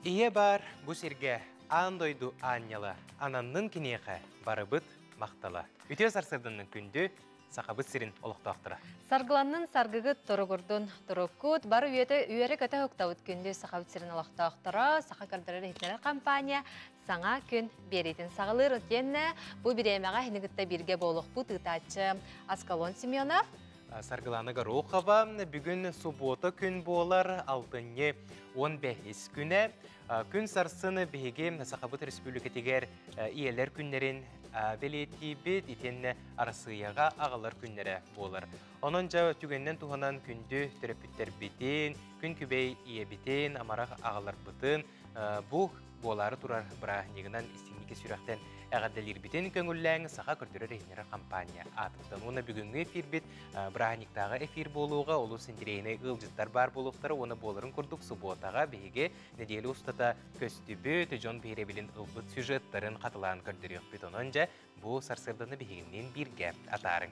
Ийэ баар бу сиргэ аан дойду аанньала, ананнын киниэхэ барыбыт махтала. Үтүө сарсыарданнын күндү Сахабыт сирин олохтоохторо. Саргыланнын саргыгыт туругурдун туруккут бары үйэтэ үөрэ-көтө уктабыт күндү Сахабыт сирин олохтоохторо, Саха көрдөрөр иһитиннэрэр компания саҥа күн биэриитин саҕалыыр. Итиэннэ бу бириэмэҕэ эһини кытта бииргэ буолуохпут ыытааччы Аскалон Семенов. Саргылана Горохова бүгүн суббота күн буолар, алтынньы 15 күнэ. Күн сарсын биһиги Сахабыт Республикатыгар ийэлэр күннэрин бэлиэтиибит, итиэннэ Арассыыйаҕа аҕалар күннэрэ буолар. Онон дьэ түгэнинэн туһанан күндү төрөппүттэрбитин, күн күбэй ийэбитин, амарах аҕаларбытын бу буолаары турар бырааһынньыгынан истиҥник сүрэхтэн эҕэрдэлиирбитин көҥүллээҥ Саха көрдөрөр иһиннэрэр компания аатыттан. Уонна бүгүҥҥү эфирбит бырааһынньыктааҕы эфир буолуоҕа, олус интэриэһинэй ыалдьыттар баар буолуохтара уонна буоларын курдук субуотаҕа биһиги нэдиэлэ устата көстүбүт, дьон биһирэбилин ылбыт сюжеттарын хатылаан көрдөрүөхпүт. Онон дьэ бу сарсыарданы биһигинниин бииргэ атаарыҥ.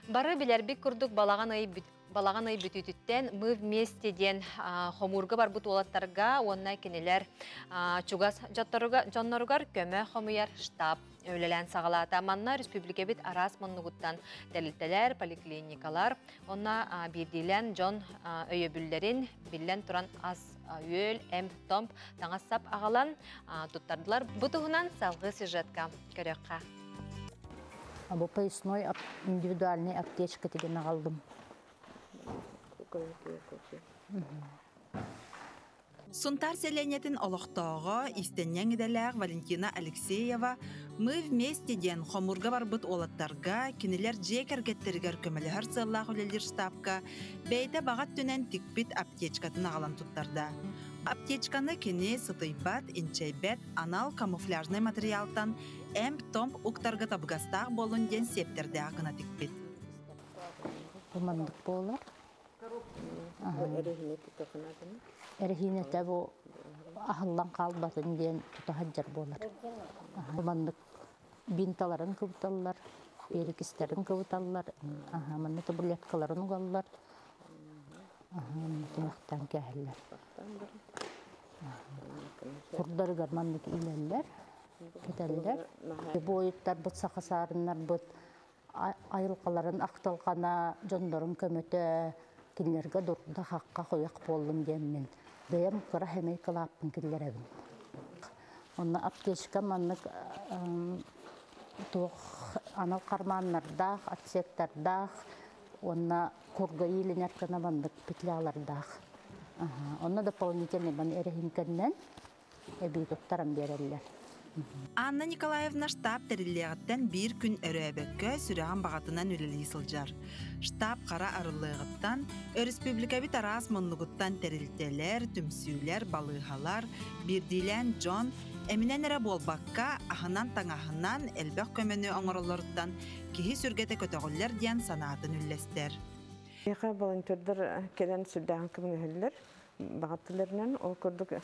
Бары билэрбит курдук балаҕан ый балаҕан ый бүтүүтүттэн Мы вместе диэн хомуурга барбыт уолаттарга уонна кинилэр чугас дьонноругар көмө хомуйар штаб үлэлээн саҕалаата. Манна республикабыт араас муннугуттан тэрилтэлэр, поликлиникалар, онно биирдиилээн дьон өйөбүллэрин биллэн туран ас-үөл, эмп-томп, таҥас-сап аҕалан туттардылар. Бу туһунан салгыы сюжетка көрүөххэ. Бу поясной индивидуальный аптечка деген аҕаллым. Сунтаар сэлиэнньэтин олохтооҕо, иистэнньэҥ идэлээх Валентина Алексеева «Мы вместе» диэн хомуурга барбыт уолаттарга, кинилэр дьиэ кэргэттэригэр көмөлөһөр сыаллаах үлэлиир штабка бэйэтэ баҕа өттүнэн тикпит аптечкатын аҕалан туттарда. Аптечканы кини сытыйбат, инчэйбэт анал камуфляжнай матырыйаалтан эмп-томп уктарга табыгастаах буоллун диэн сиэптэрдээх гына тикпит. Бу маннык буолар. Эрэһиинэтэ бу аһыллан хаалбатын диэн тута сылдьар буолар. Маннык бинталарын кыбыталлар, перекистэрин кыбыталлар, манна таблеткаларын угаллар, тумахтаан кээһэллэр. Курдарыгар маннык иилэллэр, кэтэллэр. Буойуттарбыт, саха саарыннарбыт айылҕаларын ахтылҕана, дьоннорун көмөтө кинилэргэ дурда хахха хойох буоллун диэммин бэйэм кыра сэмэй кылааппын киллэрэбин. Онно аптечка маннык туох анал карманнардаах, отсектардаах уонна курга иилинэр гына маннык петлялардаах. Онно дополнительный маны эрэһиҥкэннэн эбии туттаран биэрэллэр. Анна Николаевна штаб тэриллиэҕиттэн биир күн өрөөбөккө сүрэҕин баҕатынан үлэлии сылдьар. Штаб хара арыллыаҕыттан өрөспүүбүлүкэбит араас муннугуттан тэрилтэлэр, түмсүүлэр, балыыһалар, биирдиилээн дьон эминэн эрэ буолбакка, аһынан-таҥаһынан элбэх көмөнү оҥороллоруттан киһи сүргэтэ көтөҕүллэр диэн санаатын үллэстэр. Миэхэ волонтердар кэлэн сүрдээҕин көмөлөһөллөр. Баҕаттыларынан ол курдук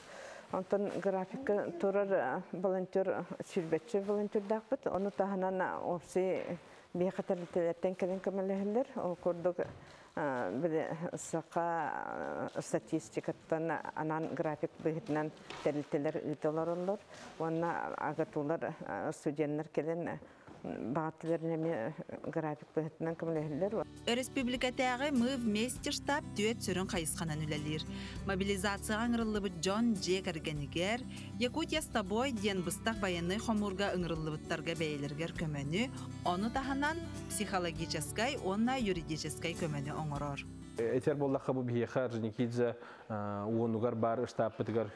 онтон графикка турар волонтер сүүрбэччэ волонтердаахпыт. Ону таһынан уопсай биһиэхэ тэрилтэлэртэн кэлэн көмөлөһөллөр. Ол курдук били саха статистикаттан анаан график быһыытынан тэрилтэлэр ыыта олороллор. Уонна агатулар студеннар кэлэн баҕаттыларын эмиэ график быһыытынан көмөлөһөллөр. Өрөспүүбүлүкэтээҕи Мы вместе штаб түөрт сүрүн хайысханан үлэлиир. Мобилизацияҕа ыҥырыллыбыт дьон дьиэ кэргэнигэр «Якутия с тобой» диэн быстах байыаннай хомуурга ыҥырыллыбыттарга бэйэлэригэр көмөнү, ону таһынан психологическай уонна юридическай көмөнү оҥорор. Этэр буоллахха, бу биһиэхэ Орджоникидзе уонугар баар ыстааппытыгар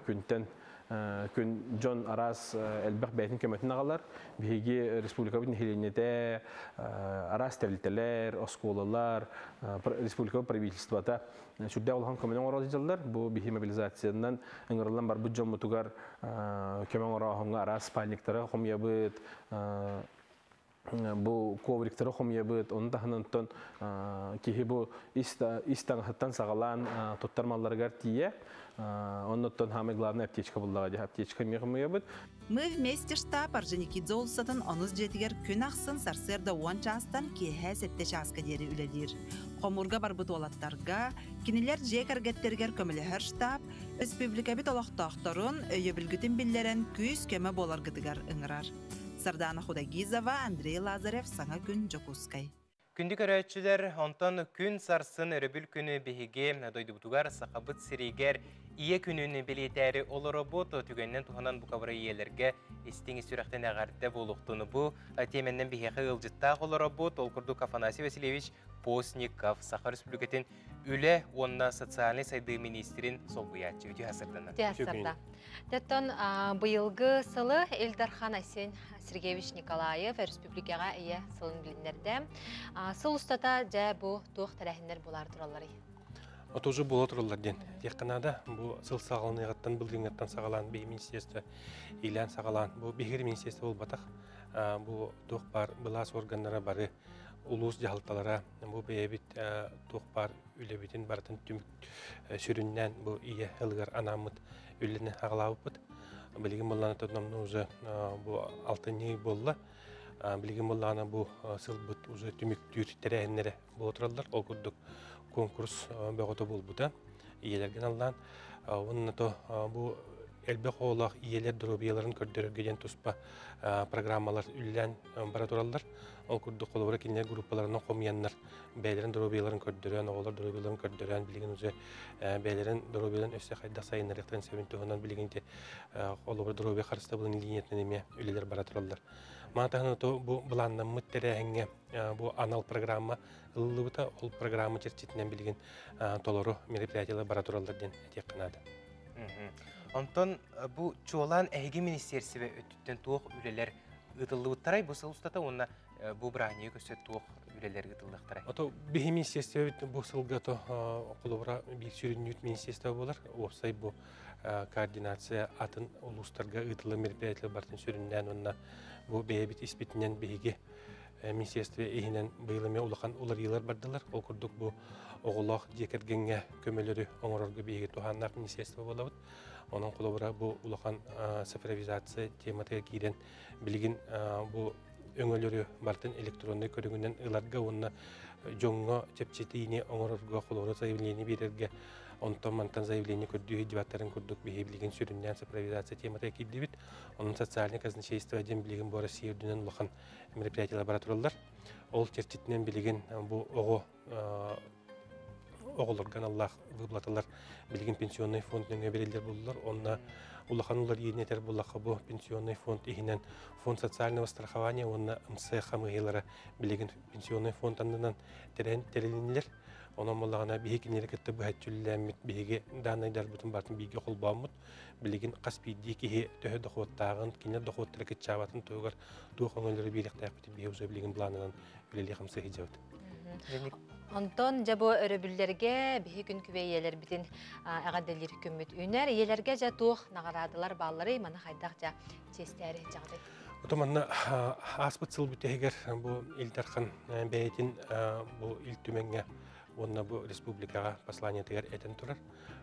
күнтэн күн дьон араас элбэх бэйэтин көмөтүн аҕалар. Биһиги республикабыт нэһилиэнньэтэ араас тэрилтэлэр, оскуолалар, республика правительствота сүрдээх улахан көмөнү оҥоро сылдьаллар. Бу биһи мобилизациянан ыҥырыллан барбыт дьоммутугар көмө оҥорооһуҥҥа араас спальниктары хомуйабыт, Бу ковриктары хомуйабыт, оны таһынан киһи бу ис таҥаһыттан саҕалаан туттар малларыгар тиийэ. Оннуттан самый главный аптечка буллаҕа дии, аптечка эмиэ хомуйабыт. Мы вместе штаб Орджоникидзе уулуссатын онус дьиэтигэр күн ахсын сарсыарда 10 чаастан киэһэ 7 чааска диэри үлэлиир. Хомуурга барбыт уолаттарга, кинилэр дьиэ кэргэттэригэр көмөлөһөр штаб республикабыт олохтоохторун өйөбүлгүтүн биллэрэн күүс-көмө буоларгытыгар ыҥырар. Сардана Худагизова, Андрей Лазарев, Саҥа күн, Дьокуускай. Күндү көрөөччүлэр, онтон күн сарсын өрөбүл күнү биһиги дойдубутугар Сахабыт сиригэр Ийэ күнүн бэлиэтээри олоробут. Түгэнинэн туһанан бука ийэлэргэ истиҥ сүрэхтэн эҕэрдэ буолуохтун. Бу тиэмэннэн биһиэхэ ыалдьыттаах олоробут. Ол курдук Афанасий Васильевич Постников, Саха Республикатын үлэ уонна социальнай сайдыы министрин солбуйааччы. Үтүө сырдана. Үтүө Тэттон быйылгы сылы Ил Дархан Айсен Сергеевич Николаев республикаҕа ийэ сылын билиннэрдэ. Сыл устата дьэ бу туох тэрээһиннэр булаар туралларый? Отужу буола тураллар диэн диэххэ наада. Бу сыл саҕаланыаҕыттан былырыыҥҥыттан саҕалаан биһи министерство иилээн саҕалаан бу биһиги министерство буолбатах. Бу туох баар былаас органнара бары улуус дьаһалталара бу бэйэбит туох баар үлэбитин барытын түмүк сүрүннээн бу ийэ ылыгар анааммыт үлэни аҕалаабыппыт. Билигин буоллаҕына тотномну уже бу алтынньы буолла. Билигин буоллаҕына бу сылбыт уже түмүктүүр тэрээһиннэрэ буола тураллар. Ол курдук конкурс бөҕөтө буолбута. Ийэлэргэ аналлаан. Уонна то бу элбэх оҕолоох ийэлэр доруобуйаларын көрдөрөргө диэн туспа программалар үллээн бара тураллар. Ол курдук холобура кинилэр группаларынан хомуйаннар бэйэлэрин доруобуйаларын көрдөрөн, оҕолор доруобуйаларын көрдөрөн, билигин уже бэйэлэрин доруобуйаларын өссө хайдах сайыннарыахтарын сөбүн туһунан билигин холобура доруобуйа харыстабылын линиятынан эмиэ үлэлэр бара тураллар. Маны таһынан то бу былааннаммыт тэрээһиҥҥэ бу анал программа ылыллыбыта, ол программа чэрчитинэн билигин толору мероприятиялар бара тураллар диэн этиэххэ наада. Онтон бу чуолаан эһиги министиэрсибэ өттүттэн туох үлэлэр ыытыллыбыттарай бу сыл устата уонна бу бырааһынньыгы көрсө туох үлэлэр ыытыллыахтарай? Ото биһи министерствобит бу сылга то холобура биир сүрүннүүт министерство буолар. Уопсай бу координация атын улуустарга ыытыллар мероприятиялар бартын сүрүннээн уонна бу бэйэбит испитинэн биһиги министерство иһинэн быйыл эмиэ улахан уларыйыылар бардылар. Ол курдук бу оҕолоох дьиэ кэргэҥҥэ көмөлөрү оҥорорго биһиги туһааннаах министерство буолабыт. Онон холобура бу улахан цифровизация тематыгар киирэн билигин бу өҥөлөрү барытын электроннай көрүҥүнэн ыларга уонна дьоҥҥо чэпчэтиини оҥорорго холобура заявление биэрэргэ онтон мантан заявление көрдүү дебаттарын курдук биһи билигин сүрүннээн цифровизация темата киирдибит. Онон социальное казначейство диэн билигин бу Россия үрдүнэн улахан мероприятиялар бара тураллар. Ол чэрчитинэн билигин бу оҕо оҕолорго аналлаах выплаталар билигин пенсионный фонд нөҥүө бериллэр буоллулар. Онно улахан уларыйыыны этэр буоллахха бу пенсионный фонд иһинэн фонд социального страхования уонна МС хамыыһыйалара билигин пенсионный фонд аннынан тэрилиннилэр. Онон буоллаҕына биһиги кинилэри кытта быһаччы үлэлээммит биһиги дааннайдарбытын барытын бииргэ холбооммут билигин хас биирдии киһи төһө дохуоттааҕын, кинилэр дохуоттара кыччаабатын туһугар туох өҥөлөрү биэриэхтээхпитин биһиги уже билигин планынан үлэлии хамсыы сылдьабыт. Онтон дьэ бу өрөбүллэргэ биһи күн күбэй ийэлэрбитин эҕэрдэлиир күммүт үүнэр. Ийэлэргэ дьэ туох наҕараадалар баалларый, маны хайдах дьэ чиэстээри дьаҕытай? Ото манна ааспыт сыл бүтэһигэр бу Ил Дархан бэйэтин бу Ил Түмэҥҥэ уонна бу республикаҕа посланиетыгар этэн турар.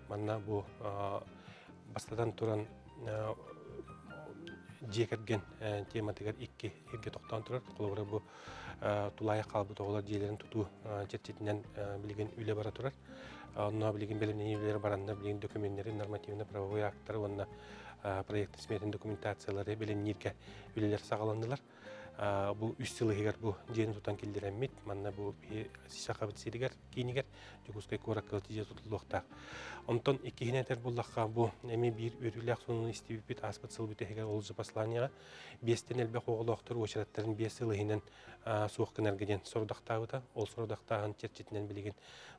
Манна бу бастатан туран дьиэ кэргэн тематыгар икки иргэ тохтоон турар. Холобура бу тулаайах хаалбыт оҕолор дьиэлэрин тутуу чэрчитинэн билигин үлэ бара турар. Онно билигин бэлэмнэнии үлэлэрэ баранна билигин докуменнары, нормативно-правовой актары уонна проектын сметин документациялары бэлэмнииргэ үлэлэр саҕаланнылар. Бу үс сыл иһигэр бу дьиэни тутан киллэрэммит, манна бу Сахабыт сиригэр, киинигэр Дьокуускай куоракка дьиэ тутуллуохтаах. Онтон иккиһинэн этэр буоллахха, бу эмиэ биир үөрүүлээх сонуну истибиппит ааспыт сыл бүтэһигэр ол посланияҕа биэстэн элбэх оҕолоохтор уочараттарын 5 сыл иһинэн суох гынарга диэн сорудахтаабыта. Ол сорудахтааһын чэрчитинэн билигин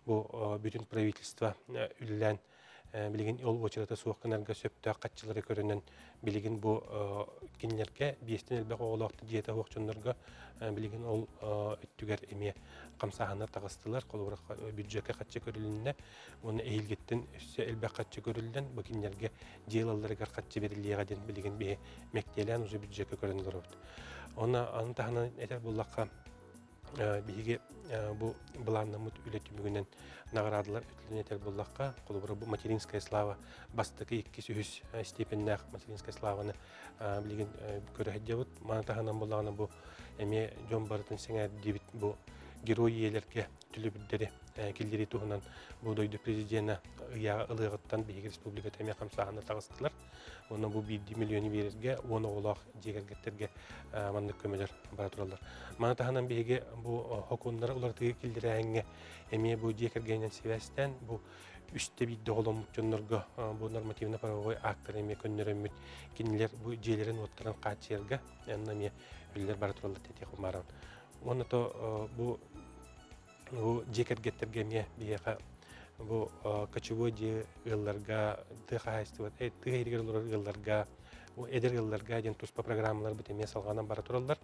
бу бүтүн правительство үлэлээн билигин ол уочарата суох гынарга сөптөөх хаччылары көрүнэн билигин бу кинилэргэ биэстэн элбэх оҕолоох дьиэтэ суох дьоннорго билигин ол өттүгэр эмиэ хамсааһыннар таҕыстылар. Холобура бюджекка хаччы көрүлүннэ уонна эһиилгиттэн өссө элбэх хаччы көрүллэн бу кинилэргэ дьиэ ылалларыгар хаччы бериллиэҕэ диэн билигин биһи мэктиэлээн уже бюджекка көрөн олоробут. Онна аны таһынан этэр буллахха биһиги бу былааннаммыт үлэ түмүгүнэн наҕараадалар өтүлүн этэр буллахха, холобура бу материнская слава бастакы иккис үһүс степеннээх материнская славаны билигин көрө сылдьабыт. Маны таһынан буллаҕына бу эмиэ дьон барытын сэҥээрдибит бу герой ийэлэргэ төлөбүрдэри киллэрии туһунан бу дойду президенэ ыйааҕа ылыаҕыттан биһиги республиката эмиэ хамсааһына таҕыстылар. Онно бу биирдии миллиону биэрэргэ уон оҕолоох дьиэ кэргэттэргэ маннык көмөлөр бара тураллар. Маны таһынан биһиги бу хокуоннары уларытыыга киллэрээһиҥҥэ эмиэ бу дьиэ кэргэнинэн сибээстээн бу үстэ биирдэ оҕоломмут дьоннорго бу нормативно-правовой актары эмиэ көннөрөммүт кинилэр бу дьиэлэрин уоттарын хааччыйарга онно эмиэ үлэлэр бара тураллар тэтиэх умааран. Уонна то бу бу дьиэ кэргэттэргэ эмиэ биһиэхэ бу кочевой дьиэ ыалларга тыа хаһаайыстыба тыа иһигэр олорор ыалларга эдэр ыалларга диэн туспа программаларбыт эмиэ салҕанан бара тураллар.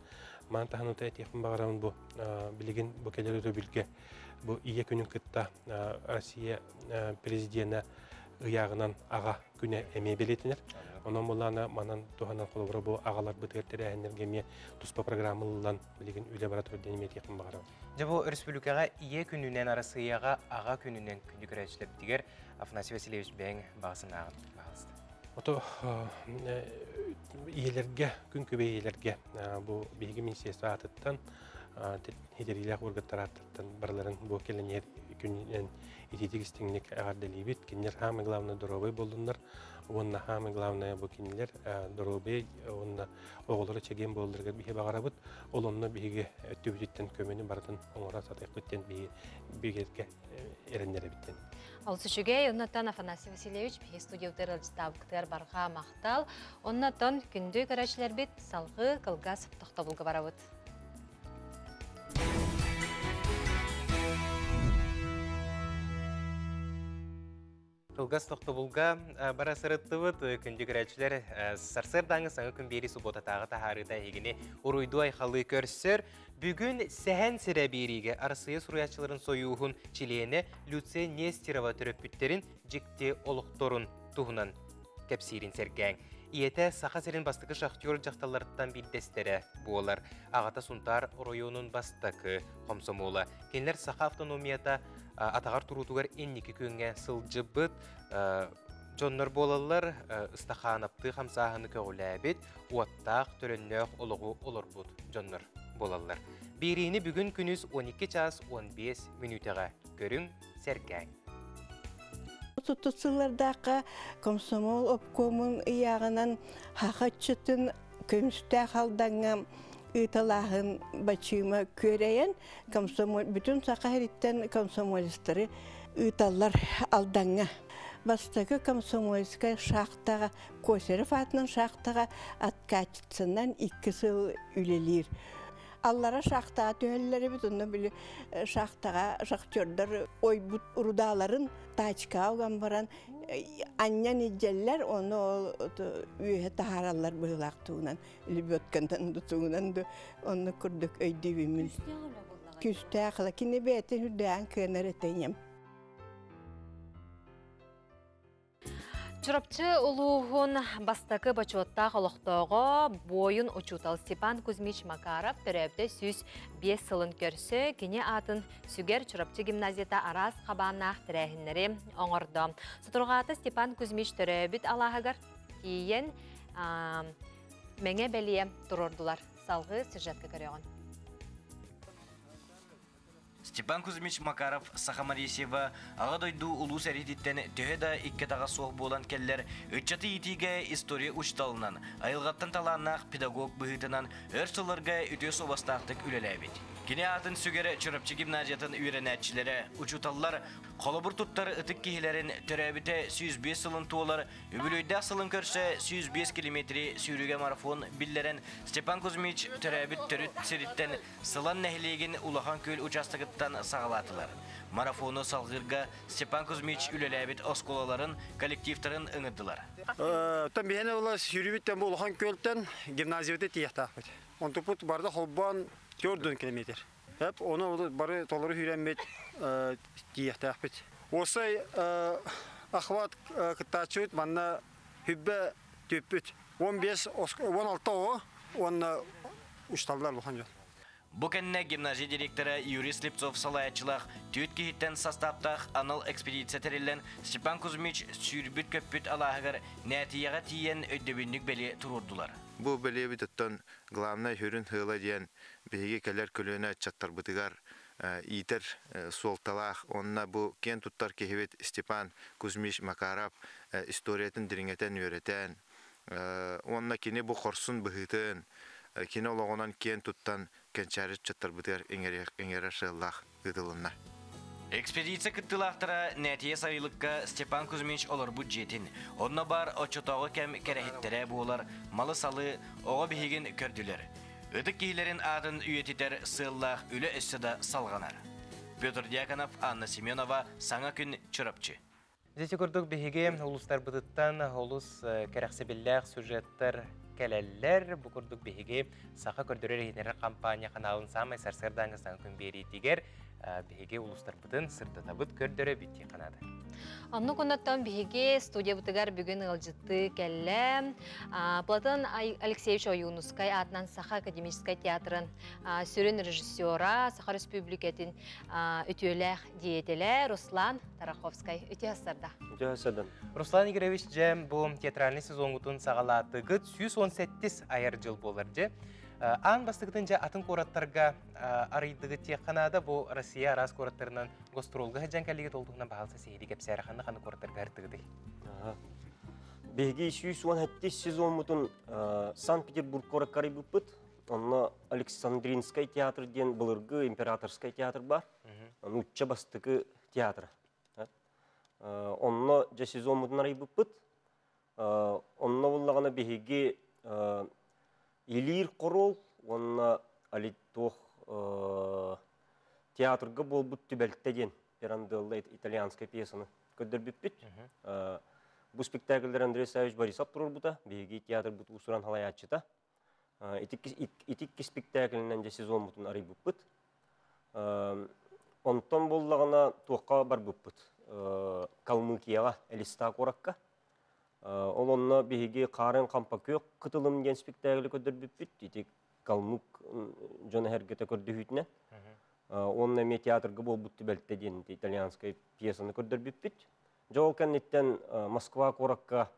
Маан таһынан этиэхпин баҕарабын бу билигин бу кэлэр өрөбүлгэ бу ийэ күнүн кытта Россия президенэ ыйааҕынан аҕа күнэ эмиэ бэлиэтэнэр. Онон булаана манан туһанан холобура бу аҕаларбытыгар тэрээһиннэргэ эмиэ туспа программа ылыллан билигин үлэ бара турар диэн эмиэ этиэхпин баҕарабын. Дьэ бу республикаҕа ийэ күнүнэн Арассыыйаҕа аҕа күнүнэн күндү көрөөччүлэрбитигэр Афанасий Васильевич бэйэҥ баҕасын ааҕын баҕалыста. Ото ийэлэргэ, күн күбэй ийэлэргэ бу биһиги министерство аатыттан хитэриилээх уоргаттар ааттарыттан барыларын бу кэлэн күнүнэн итиитик истиҥник эҕэрдэлиибит. Кинилэр самое главное доруобай буоллуннар уонна самое главное бу кинилэр доруобай уонна оҕолоро чэгиэн буолларыгар биһи баҕарабыт. Ол онно биһиги өттүбүтүттэн көмөнү барытын оҥоро сатыахпыт диэн биһи бигэргэ эрэннэрэбит диэн. Олус үчүгэй, оннотон Афанасий Васильевич биһи студиябытыгар ыалдьыттаабыккытыгар барҕа махтал. Оннотон күндү көрөөччүлэрбит салгыы кылгас тохтобулга барабыт. Кылгас тохтобулга бара сырыттыбыт күндү көрөөччүлэр сарсыардааҥы саҥа күн биэри субуотатааҕы таһаарыыта эһигини уруйдуу айхалыы көрсөр. Бүгүн Сэһэн сирэ биэриигэ Арассыыйа суруйааччыларын сойууһун чилиэнэ Люция Нестерова төрөппүттэрин дьикти олохторун туһунан кэпсиирин сэргээҥ. Ийэтэ Саха сирин бастакы шахтер дьахталларыттан биирдэстэрэ буолар. Аҕата Сунтаар оройуонун бастакы хомсомуола. Кинилэр саха автономията атаҕар туруутугар инники күөҥҥэ сылдьыбыт дьоннор буолаллар, ыстахаанаптыы хамсааһыны көҕүлээбит, уоттаах, төлөннөөх олоҕу олорбут дьоннор буолаллар. Биэриини бүгүн күнүс 12 час 15 мүнүүтэҕэ көрүҥ, сэргээҥ. Отут сыллардаахха комсомол обкомун ыйааҕынан хаха ыччатын көмүстээх Алдаҥҥа ыыталааһын бачыыма күөрэйэн комсомол бүтүн Саха сириттэн комсомолецтары ыыталлар Алдаҥҥа. Бастакы комсомольскай шахтаҕа Косарев аатынан шахтаҕа откатчицанан икки сыл үлэлиир. Аллара шахтаҕа түһэллэр эбит, онно били шахтаҕа шахтердар ойбут рудааларын тачкаҕа уган баран анньан илдьэллэр, ону ол үөһэ таһаараллар быһыылаах тугунан, лебедканан да тугунан да онно курдук өйдүүбүн мин. Күүстээх үлэ. Кини бэйэтин үрдээн кыанар этэ ийэм. Чурапчы улууһун бастакы бочуоттаах олохтооҕо буойун учуутал Степан Кузьмич Макаров төрөөбүтэ 105 сылын көрсө кини аатын сүгэр Чурапчы гимназията араас хабааннаах тэрээһиннэри оҥордо. Сутурҕаата Степан Кузьмич төрөөбүт алааһыгар тиийэн мэҥэ бэлиэ туруордулар. Салгыы сюжетка көрөҕүн. Степан Кузьмич Макаров Саха Маресьева Аҕа дойду улуу сэриититтэн төһө да икки атаҕа суох буолан кэллэр, ыччаты иитиигэ история учууталынан, айылҕаттан талааннаах педагог быһыытынан өр сылларга үтүө суобастаахтык үлэлээбит. Кини аатын сүгэр Чурапчы гимназиятын үөрэнээччилэрэ, учууталлар холобур туттар ытык киһилэрин төрөөбүтэ 105 сылын туолар Үбүлүөйдээх сылын көрсө 105 километри сүүрүүгэ марафон биллэрэн Степан Кузьмич төрөөбүт төрүт сириттэн Сылан нэһилиэгин Улахан Күөл учаастагыттан саҕалаатылар. Марафону салҕыырга Степан Кузьмич үлэлээбит оскуолаларын, коллективтарын ыҥырдылар. Оттон биһиэнэ була сүүрүүбүттэн бу Улахан Күөлтэн гимназиябыты тиийиэхтаахпыт. Онтуппут барыта холбоон 4 километр. Эп ону бары толору сүүрэммит тиийиэхтээхпит. Уопсай охват кыттааччыбыт манна хүббэ түппүт. 15 16 оҕо уонна Усталлар улахан дьон. Бу кэннэ гимназия директора Юрий Слепцов салайааччылаах түөрт киһиттэн састааптаах анал экспедиция тэриллэн Степан Кузьмич сүүрбүт-көппүт алааһыгар Нээтийэҕэ тиийэн өйдөбүнньүк бэлиэ туруордулар. Бу бэлиэбит оттон главнай сүрүн сыала диэн биһиги кэлэр көлүөнэ ыччаттарбытыгар иитэр суолталаах уонна бу киэн туттар киһибит Степан Кузьмич Макаров историятын дириҥэтэн үөрэтэн уонна кини бу хорсун быһыытын, кини олоҕунан киэн туттан кэнчээри ыччаттарбытыгар иҥэрэр сыаллаах ыытылынна. Экспедиция кыттыылаахтара Нээтийэ сайылыкка Степан Кузьмич олорбут дьиэтин, онно баар оччотооҕу кэм кэрэһиттэрэ буолар малы-салы оҕо биһигин көрдүлэр. Ытык киһилэрин аатын үйэтитэр сыаллаах үлэ өссө да салҕанар. Петр Дьяконов, Анна Семенова, Саҥа күн, Чурапчы. Ити курдук биһиги улуустарбытыттан олус кэрэхсэбиллээх сюжеттар кэлэллэр. Бу курдук биһиги Саха көрдөрөр иһитиннэрэр компания ханаалын саамай сарсыардааҥҥы саҥа күн биэриитигэр биһиги улуустарбытын сырдатабыт, көрдөрөбүт дии канаада. Оннук оннуттан биһиги студиябытыгар бүгүн ыалдьыттыы кэллэ. Платон Алексеевич Ойуунускай аатынан Саха академическай театрын сүрүн режиссера, Саха Республикатын үтүөлээх деятелэ Руслан Тараховскай. Үтүө сарда. Үтүө сарда. Руслан Игоревич, дьэ, бу театральный сезонгутун саҕалаатыгыт 118 айар жыл болар дьэ. Аан бастакытын дьэ атын куораттарга арыйдыгыт тиэххэ наада бу Россия араас куораттарынан гастролга сылдьан кэллигит ол туһунан баһаалса сиһилии кэпсээрэ ханна ханна куораттарга артыгытый? Биһиги 117 сезоммутун Санкт-Петербург куоракка арыйбыппыт. Онно Александринскай театр диэн былыргы императорскай театр бар. Нуучча бастакы театра. Онно дьэ сезоммутун арыйбыппыт. Онно буллаҕына биһиги Илиир Хоруол уонна Алитуох театрга буолбут түбэлтэ диэн Пиранделла итальянскай пьесаны көрдөрбүппүт. Бу спектакльдер Андрей Савич Борисов туруорбута, биһиги театрбыт уус-уран халайааччыта. Ити спектаклинэн дьэ сезоммутун арыйбыппыт. Онтон буоллаҕына туохха барбыппыт? Калмыкияҕа, Элиста куоракка. Ол онно биһиги Хаарын Хампа күөх кытылым диэн спектаклы көрдөрбүппүт. Ити калмык дьон эһэргэтэ көрдөһүүтүнэн. Уонна эмиэ театрга буолбут түбэлтэ диэн итальянскай пьесаны көрдөрбүппүт. Дьэ ол кэнниттэн Москва куоракка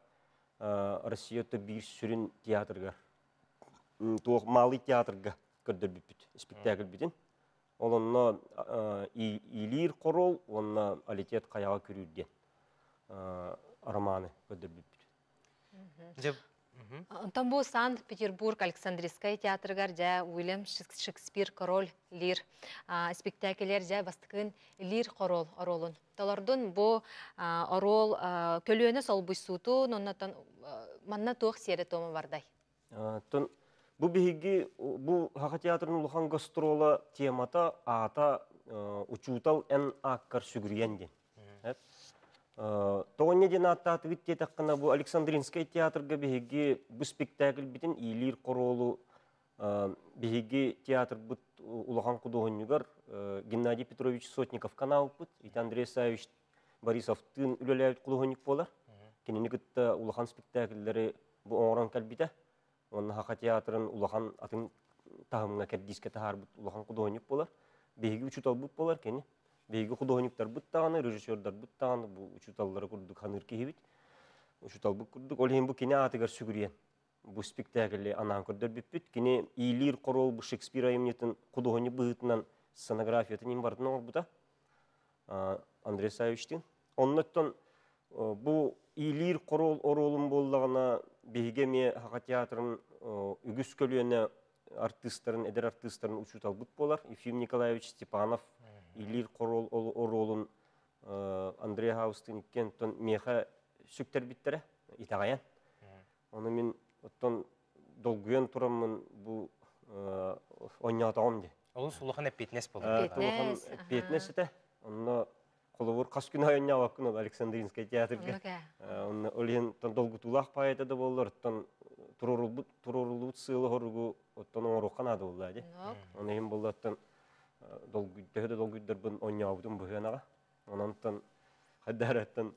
Россия биир сүрүн театрыгар туох Малый театрга көрдөрбүппүт спектакльбитин. Ол онно Иилиир Хоруол уонна Алитет хайаҕа күрүүр диэн романы көрдөрбүппүт. Онтон бу Санкт-Петербург Александрийскай театрыгар дьэ Уильям Шекспир Король Лир спектакльлэр дьэ бастакын Лир Король оруолун толордун. Бу оруол көлүөнэ солбуйсуутун, оннотон манна туох сиэрэ-туома бардай? Оттон бу биһиги бу Саха театрын улахан гастрола темата аата учуутал эн ааккар сүгүрүйэн диэн. Тоҕо диэн ааттаатыгыт диэтэххинэ бу Александринскай театрга биһиги бу спектакльбитин Иилиир Хоруолу биһиги театрбыт улахан худуоһунньугар Геннадий Петрович Сотников каналпыт, ити Андрей Савич Борисовтыын үлэлээбит худуоһунньук буолар. Кинини кытта улахан спектакльлэри бу оҥорон кэлбитэ. Уонна Саха театрын улахан атын таһымҥа кэрдиискэ таһаарбыт улахан худуоһунньук буолар. Биһиги учууталбыт буолар кини. Биһиги худуоһунньуктарбыт даҕаны, режиссердарбыт даҕаны бу учууталлары курдук ханыыр киһибит. Учууталбыт курдук. Ол иһин бу кини аатыгар сүгүрүйэн бу спектакльи анаан көрдөрбүппүт. Кини Иилиир Хоруол бу Шекспир айымньытын худуоһунньук быһыытынан сценографиятын иһин барытын оҥорбута. Андрей Савичтыын. Оннуттан бу Иилиир Хоруол оруолун буоллаҕына биһиги эмиэ Саха театрын үгүс көлүөнэ артыыстарын, эдэр артыыстарын учууталбыт буолар. Ефим Николаевич Степанов Иилиир Хоруол оруолун Андрей Хаустын иккиэн миэхэ сүктэрбиттэрэ итэҕэйэн. Ону мин оттон долгуйан тураммын бу оонньоотоҕум дии. Олус улахан эппиэтинэс буолар. Улахан эппиэтинэс этэ. Онно холобур хас күн оонньообоккун ол Александринскай театрга. Онно ол иһин долгутуулаах поэта да буоллар, оттон туруорулбут туруоруллубут сыалы-соругу оттон оҥоруохха наада буолла дии. Оны иһин буолла оттон төһө да долгуйдарбын оонньообутум быһыанаҕа. Онон хайдараттан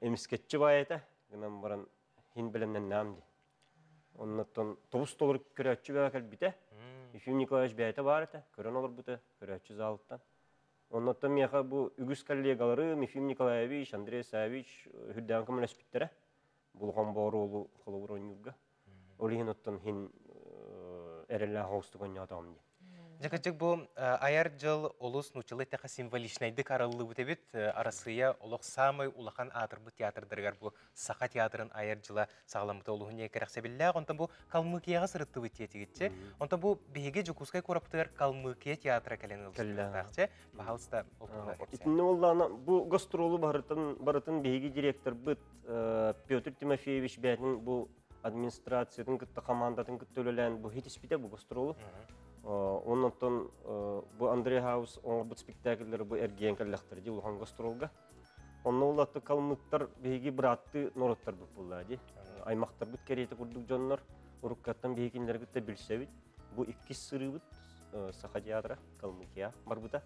эмискэтчи баай этэ. Гынан баран хин бэлэмнэннэм дии. Оннуттан тобус толору көрөөччү бөҕө кэлбитэ. Ефим Николаевич бэйэтэ баар этэ, көрөн олорбута көрөөччү залыттан. Оннуттан миэхэ бу үгүс коллегаларым Ефим Николаевич, Андрей Савич үрдээн көмөлөспүттэрэ. Булҕан бооруолу холобур оонньуурга. Ол иһин оттон иһин эрэллээх оҕустук оонньоотоҕум диэн. Дьэ, бу айар дьыл олус нууччалыы эттэххэ символичнайдык арыллыбыт эбит. Арассыыйа олох саамай улахан аатырбыт театрдарыгар бу Саха театрын айар дьыла саҕаламмыта олуһун кэрэхсэбиллээх. Онтон бу Калмыкияҕа сырыттыбыт диэтигитчи. Онтон бу биһиги Дьокуускай куораппытыгар Калмыкия театра кэлэн ылдьыттахчы. Пожалуйста, ол туһунан кэпсээн. Итиннэ буоллаҕына бу гастролу барытын барытын биһиги директорбыт Петр Тимофеевич бэйэтин бу администрациятын кытта командатын кытта үлэлээн бу хитиспитэ бу гастролу. Оннуттан бу Андрей Хаус оҥорбут спектакльлары бу эргийэн кэллэхтэр дии улахан гастролга. Онно улатты калмыктар биһиги быраатты норуоттарбыт буолла дии. Аймактарбыт кэриэтэ курдук дьоннор уруккаттан биһиги кинилэри кытта билсэбит. Бу иккис сырыыбыт Саха театра Калмыкия барбыта.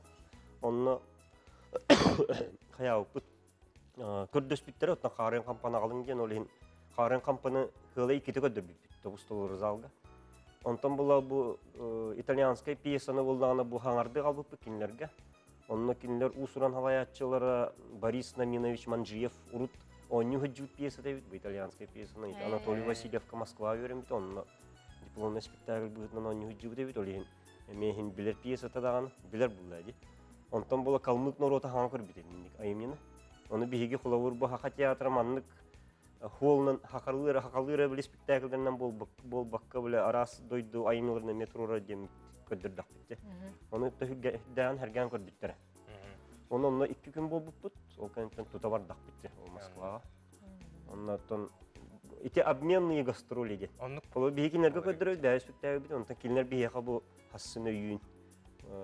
Онно хаyaабыппыт көрдөспүттэрэ оттон Хаарыан хампаны аҕалыҥ диэн ол иһин Хаарыан хампаны кыалай иккитэ көрдөрбүппүт тобус толору залга. Онтон була бу итальянскай пьесаны буллаҕына бу хаҥарды хаалбыппыт кинилэргэ. Онно кинилэр уус-уран халайааччылара Борис Наминович Манджиев урут оонньуу сылдьыбыт пьесата эбит, бу итальянскай пьесаны Анатолий Васильевка Москва үөрэммит, онно дипломный спектакль быһыытынан оонньуу сылдьыбыт эбит, ол иһин эмиэ иһин билэр пьесата даҕаны, билэр булла дии. Онтон була калмык норуота хаҥа көрбүт инник айымньыны. Ону биһиги холобур бу Хаха театра маннык холунан хахалыыра хахалыыра били спектакльдарынан буолбакка били араас дойду айымньыларын эмиэ туруорар диэн көрдөрдөхпүт. Ону дээн хэргээн көрбүттэрэ. Оны онно 2 күн буолбуппут, ол кэнниттэн тута бардахпыт ол Москваҕа. Оннотон ити обменные гастроли диэн. Оннук. Ол биһи кинилэргэ көрдөрөбүт, бэйэ спектакльбит, онтон кинилэр биһиэхэ бу хассын өйүүн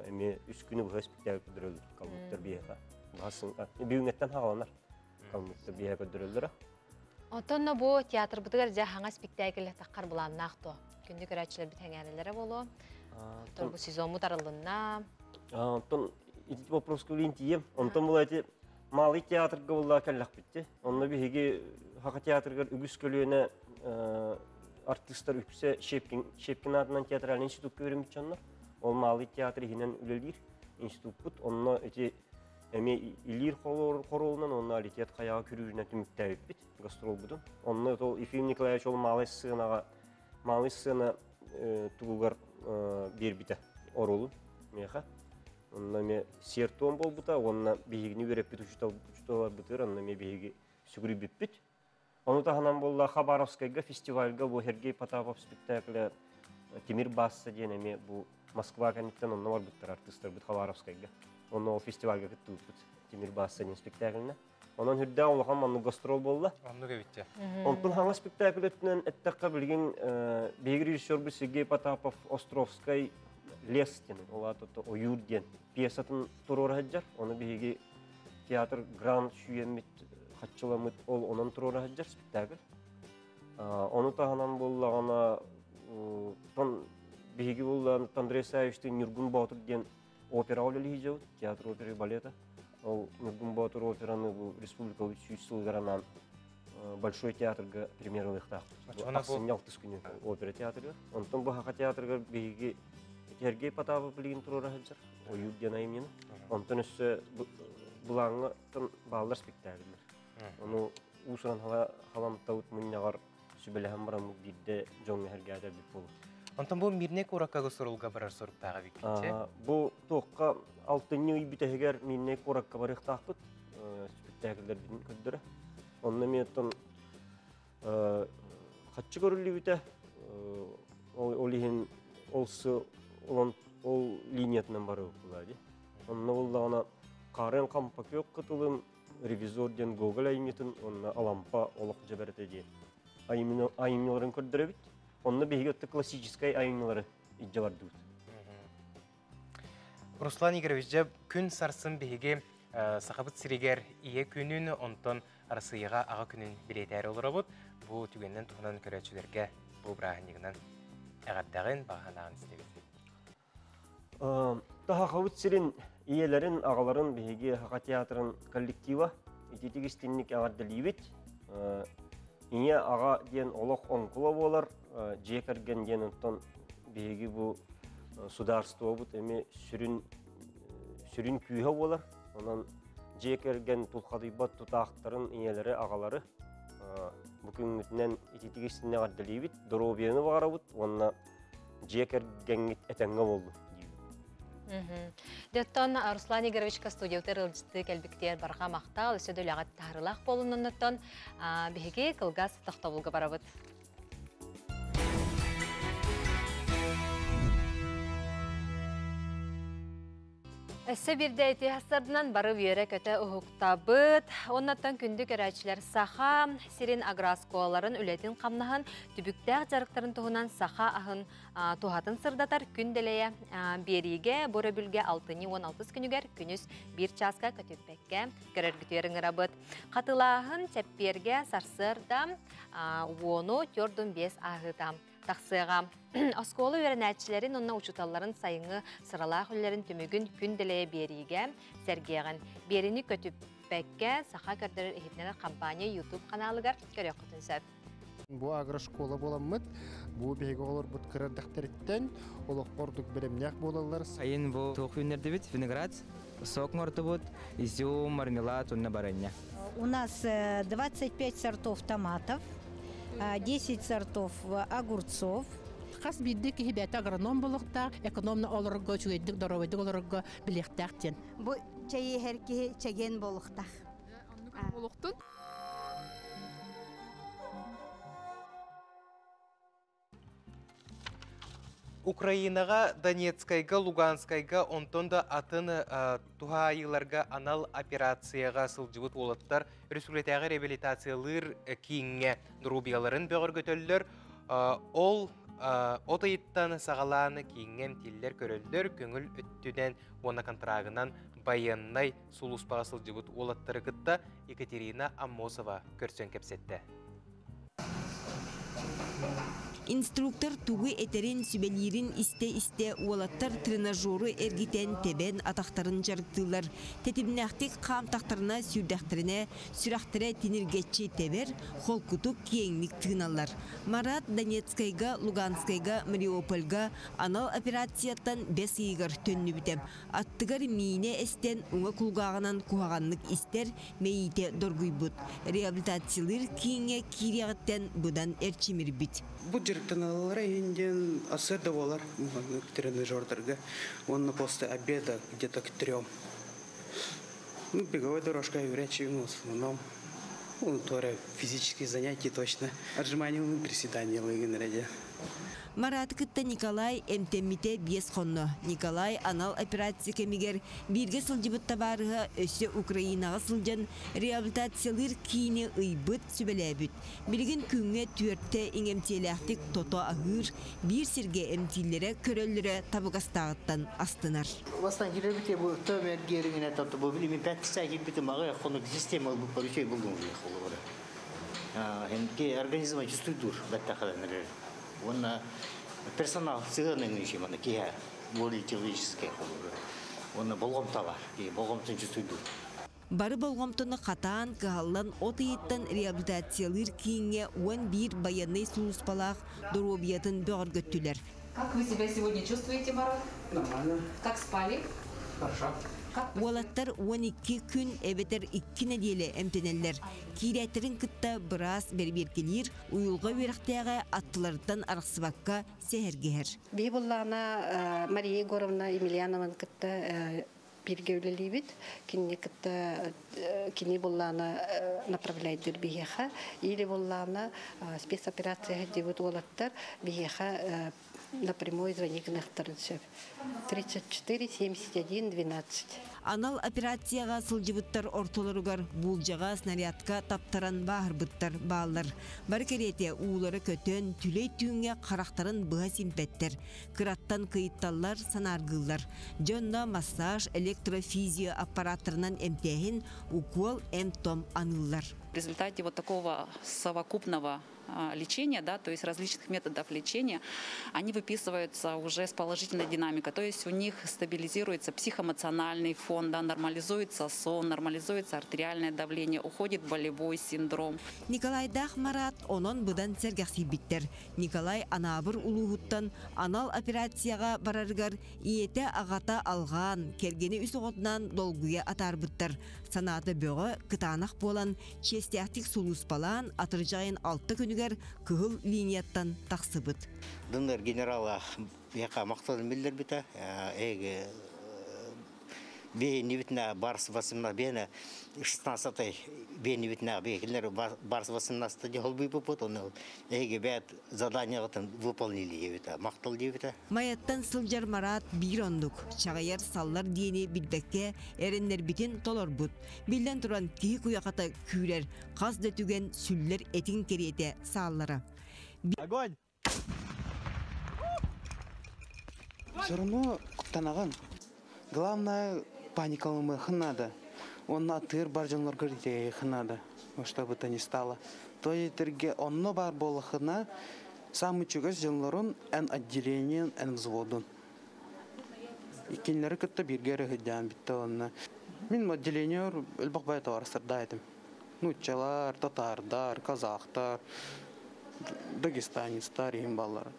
эмиэ үс күнү быһа спектакль көрдөрөллөр, калмыктар биһиэхэ. Хасын бүгүҥҥэттэн хааланар калмыктар биһиэхэ көрдөрөллөрө. Оттон бу театрбытыгар дьэ хаҥа спектакль таххар былааннаах то. Күндү көрөөччүлэрбит хэҥээрэлэрэ буолуо. Оттон бу сезоммут арыллынна. Онтон ити вопроска билин тиийэм. Онтон була ити Малый театрга буолла кэллэхпитти. Онно биһиги Хака театрыгар үгүс көлүөнэ артистар үксэ Щепкин, Щепкин аатынан театральный институкка үөрэммит дьоннор. Ол Малый театр иһинэн үлэлиир институппут. Онно ити эмиэ илиир хоруолунан онно алитет хайаҕа күрүүрүнэн түмүктээбиппит гастролбутун. Онно ол Ефим Николаевич ол малый сценаҕа малый сцена тугугар биэрбитэ оруолун миэхэ. Онно эмиэ сиэр-туом буолбута уонна биһигини үөрэппит учууталларбытыгар онно эмиэ биһиги сүгүрүйбүппүт. Ону таһынан буолла Хабаровскайга фестивальга бу Сергей Потапов спектакле Тимир Басса диэн эмиэ бу Москва кэнниттэн онно барбыттар артыыстарбыт Хабаровскайга. Онно ол фестивальга кыттыбыппыт Тимир Басса диэн спектакльна. Онон үрдээх улахан маннык гастрол буолла. Оннук эбиттэ. Онтон хаҥас спектакль өттүнэн эттэххэ билигин биһиги режиссербут Сергей Потапов Островскай лес диэн, ол аата ойуур диэн пьесатын туруора сылдьар. Ону биһиги театр гранд сүүйэммит, хаччыламмыт ол онон туруора сылдьар спектакль. Ону таһынан буоллаҕына тон биһиги буоллаҕына Андрей Савичтыын Ньургун Боотур диэн операҕа үлэлии сылдьабыт, театр оперы балета. Ол Ньургун Боотур операны бу республикабыт 100 сылыгар анаан Большой театрга премьералыахтаахпыт. Ахсынньы алтыс күнү опера театрыгар. Онтон бу Хаха театрыгар биһиги Сергей Потапов билигин туруора сылдьар. Ойуур диэн айымньыны. Онтон өссө былааҥҥа бааллар спектакльлэр. Ону уус-уран халамтабыт мунньаҕар сүбэлэһэн бараммыт биирдэ дьоҥҥо эһэргээтэрбит буолуо. Онтон бу Мирнэй куоракка гастролга барар соруктааҕа эбиккитчи? Бу туохха алтынньы ый бүтэһигэр Мирнэй куоракка барыахтаахпыт. Спектакльлэрбитин көрдөрө. Онно эмиэ оттон хаччы көрүллүбүтэ. Ол иһин ол ол ол линиятынан барыахпыт дии. Онно буллаҕына Карен Хампакёк кытылын ревизор диэн Гоголь айымньытын уонна Алампа олох дьэбэрэтэ диэн айымньыларын көрдөрөбүт. Онно биһиги өттө классическай айымньылары илдьэ бардыбыт. Руслан Игоревич, дьэ күн сарсын биһиги Сахабыт сиригэр Ийэ күнүн, онтон Арассыыйаҕа Аҕа күнүн билиэтээри олоробут. Бу түгэнинэн туһунан көрөөччүлэргэ бу бырааһынньыгынан эҕэрдэҕин, баҕа санааҕын истэбит. Сахабыт сирин ийэлэрин, аҕаларын биһиги Саха театрын коллектива ититик истинник эҕэрдэлиибит. Ийэ аҕа диэн олох оҥкула буолар, дьиэ кэргэн диэн онтон биһиги бу судаарыстыбабыт эмиэ сүрүн сүрүн күүһэ буолар. Онон дьиэ кэргэн тулхадыйбат тутаахтарын ийэлэри, аҕалары бу күҥҥүтүнэн ититик истиннэ эҕэрдэлиибит, доруобуйаны баҕарабыт уонна дьиэ кэргэҥҥит этэҥҥэ буоллун диибит. Дьоттон Руслан Игоревичка студиятыгар ыалдьыттыы кэлбиктиэр барҕа махтал, өссө да үлэҕит таһарылаах буолуннуннуттан биһиги кылгас тохтобулга барабыт. Өссө биирдэ ити хастарынан бары үөрэ-көтө уһуктабыт. Оннаттан күндү көрөөччүлэр Саха сирин агрооскуолаларын үлэтин-хамнаһын, түбүктээх дьарыктарын туһунан саха аһын туһатын сырдатар күн дэлэйэ биэриигэ бу өрөбүлгэ алтынньы 16 күнүгэр күнүс биир чааска көтүппэккэ көрөргүтүгэр ыҥырабыт. Хатылааһын чэппиэргэ сарсыарда уону төрдүн биэс ааһыыта тахсыаҕа. Оскуола үөрэнээччилэрин уонна учууталларын сайыҥҥы сыралаах үлэлэрин түмүгүн күн дэлэйэ биэриигэ сэргиэҕин. Биэрини көтүппэккэ Саха көрдөрөр иһитиннэрэр компания YouTube ханаалыгар көрүөххүтүн сөп. Бу агрошкола буоламмыт, бу биһиги оҕолорбут кыра эрдэхтэриттэн олоххо ордук бэлэмнээх буолаллар. Сайын бу туох үүннэрдибит? Виноград, сок оҥордубут, изюм, мармелад уонна барыанньа. У нас 25 сортов томатов, 10 сортов огурцов. Хас биирдии киһи бэйэтэ агроном буолуохтаах, экономно олорорго, үчүгэйдик, доруобайдык олорорго билиэхтээх диэн. Бу чэйи иһэр киһи чэгиэн буолуохтаах. Буолуохтун. Украинаҕа, Донецкайга, Луганскайга, онтон да атын туһаайыыларга анал операцияҕа сылдьыбыт уолаттар өрөспүүбүлүкэтээҕи реабилитациялыыр кииҥҥэ доруобуйаларын бөҕөргөтөллөр. Ол от ыйыттан саҕалаан кииҥҥэ эмтииллэр, көрөллөр, көҥүл өттүнэн уонна контрагынан байыаннай сулууспаҕа сылдьыбыт уолаттары кытта Екатерина Аммосова көрсөн кэпсэттэ. Инструктор тугу этэрин, сүбэлиирин истэ-истэ уолаттар тренажеру эргитэн, тэбэн атахтарын дьарыктыыллар. Тэтимнээхтик хаамтахтарына, сүүрдэхтэринэ, сүрэхтэрэ тиниргэччи тэбэр, холкутук, киэҥник тыыналлар. Марат Донецкайга, Луганскайга, Мариупольга анал операцияттан бэс ыйыгар төннүбүтэ. Аттыгар миинэ эстэн, уҥа кулгааҕынан куһаҕаннык истэр, мэйиитэ доргуйбут. Реабилитациялыыр кииҥҥэ киириэҕиттэн быдан эрчимирбит. Бу дьарыктаналлара иһин диэн сарсыарда буолар тренажердарга уонна после обеда где-то к трем. Ну, беговой дорожка горячий, ну, в основном. Ну, тоже физические занятия точно. Отжимания, ну, приседания лыгын Мараты кытта Николай эмтэммитэ биэс хонно. Николай анал операция кэмигэр бииргэ сылдьыбыт табаарыһа өссө Украинаҕа сылдьан реабилитациялыыр киини ыйбыт, сүбэлээбит. Билигин күҥҥэ түөртэ иҥэмтиэлээхтик тото аһыыр, биир сиргэ эмтииллэрэ, көрөллөрө табыгастааҕыттан астынар. Бастан киирбите бу төмөр гериңине татты бу билими пәтсә кирбите мага хонук система бу поручей булдум холобура. Хенке организма чувствует бәттә хаданыр. Онна персонал сыгынын иши мана киһә более человеческая холобура. Онна болгомта бар. Болгомтун чувствует. Бары болҕомтону хатаан, кыһаллан от ыйыттан реабилитациялыыр кииҥҥэ 11 байыаннай сулууспалаах доруобуйатын бөҕөргөттүлэр. Как вы себя сегодня чувствуете, Марат? Нормально. Как спали? Хорошо. Уолаттар 12 күн эбэтэр икки нэдиэлэ эмтэнэллэр. Киирээттэрин кытта быраас бэрэбиэркэлиир, уйулҕа үөрэхтээҕэ аттыларыттан арахсыбакка сэһэргэһэр. Биһи буоллаҕына Мария Егоровна Емельянованы кытта бииргэ үлэлиибит. Кинини кытта кини буоллаҕына направляйдыыр биһиэхэ. Или буоллаҕына спецоперация диэбит уолаттар биһиэхэ напрямую звонить гыныахтарын сөп. 34 71 12. Анал операцияҕа сылдьыбыттар ортолоругар буулдьаҕа снарядка таптаран бааһырбыттар бааллар. Бары кэриэтэ уулара көтөн, түлэй түүҥҥэ харахтарын быһа симпэттэр. Кыраттан кыйытталлар, санааргыыллар. Дьонно массаж, электрофизио аппараттарынан эмтээһин, укуол, эм-том аныыллар. В результате вот такого совокупного лечения, да, то есть различных методов лечения, они выписываются уже с положительной динамикой, то есть у них стабилизируется психоэмоциональный фон. фон, да, нормализуется сон, нормализуется артериальное давление, уходит болевой синдром. Николайдаах Марат онон быдан сэргэхсийбиттэр. Николай Анаабыр улууһуттан анал операцияҕа барарыгар ийэтэ аҕата алҕаан, кэргэни үс оҕотунаан долгуйа атаарбыттар. Санаата бөҕө, кытаанах буолан, чиэстээхтик сулууспалаан, атырдьаҕайын алта күнүгэр кыһыл линияттан тахсыбыт. Дыннар генерала биһиэхэ махталын биллэрбитэ. Эһиги биһинибитинэ барс 18 биһине 16 биһинибитинэ биһикилер барс 18 холбуйбуппут оны эһиги бэт заданиягытын выполнили диэбитэ махтал диэбитэ. Майаттан сылдьар Марат биир оннук, чаҕыйар саллар диэни билбэккэ эрэннэрбитин толорбут. Биллэн туран киһи куйахата күүрэр, хас да түгэн сүллэр этиҥ кэриэтэ сааллара. Огонь! Все равно куттанаҕын. Главное, паникалымыахын надо. Онно атыыр бар дьоннорго итэйиэхин надо, во что бы то ни стало. То еттерге онно бар буоллахына, самый чугас дьоннорун эн отделениен, эн взводун. Иккиннери кытта бииргэ эрэ сылдьаан бүттэ онно. Мин отделениер элбэх бай товарыстарда этим. Нууччалар, татаардар, казахтар, дагестанецтар иһин баллара.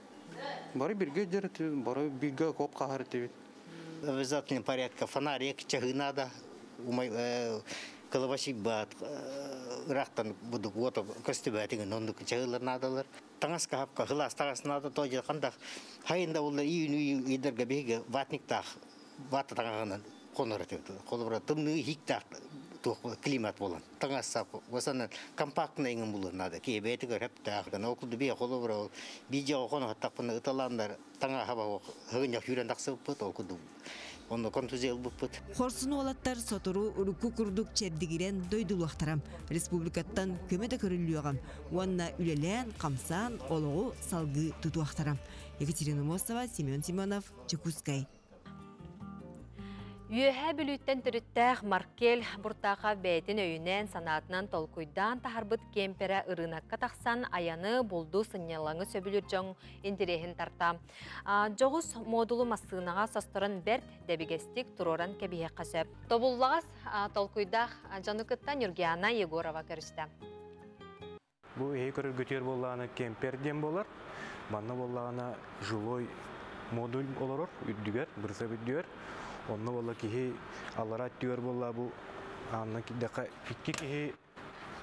Бары бирге дьэр этибит, бары бирге коп хаһар этибит. Обязательно порядка фонарик, чаһы надо, умай кылабашик баат ырахтан будук уота көстүбээтиҥин оннук чаһылар наадалар. Таҥас кахапка хылаас таҥас наада то хандах хайында улла июнь ыйдарга биһиги ватниктаах вата таҥаһынан хонор этибит. Холобура тымныы хиктаах климат болан. Таҥас сап осанан компактный иҥин булуон надо. Киһи бэйэтигэр хэптаах. Ол курдук бие холобура видео хоно хаттахпына ыталааннар таҥа хаба хыгынньах сүүрэн тахсыбыппыт ол курдук онно контузия ылбыппыт. Хорсун уолаттар сотору урукку курдук чэбдигирэн дойдулуохтара. Республикаттан көмө да көрүллүөҕэ уонна үлэлээн, хамсаан олоҕу салгыы тутуохтара. Екатерина Мосова, Семен Семенов, Чекускай. Үөһээ Бүлүүттэн төрүттээх Маркел Буртаха бэйэтин өйүнэн, санаатынан толкуйдаан таһарбыт кемперэ ырыынакка тахсан айаны, булду, сынньалаҥы сөбүлүүр дьон интэриэһин тарта. Дьоҕус модулу массыынаҕа состорон бэрт дэбигэстик туруоран кэбиһиэххэ сөп. Тобуллаҕас толкуйдаах дьону кытта Нюргиана Егорова көрүстэ. Бу эһи көрөргүтүгэр буоллаҕына кемпер диэн буолар. Манна буоллаҕына жилой модуль олорор үрдүгэр, бырсап үрдүгэр. Онно буолла киһи аллара өттүгэр буолла бу аанна кирдэххэ икки киһи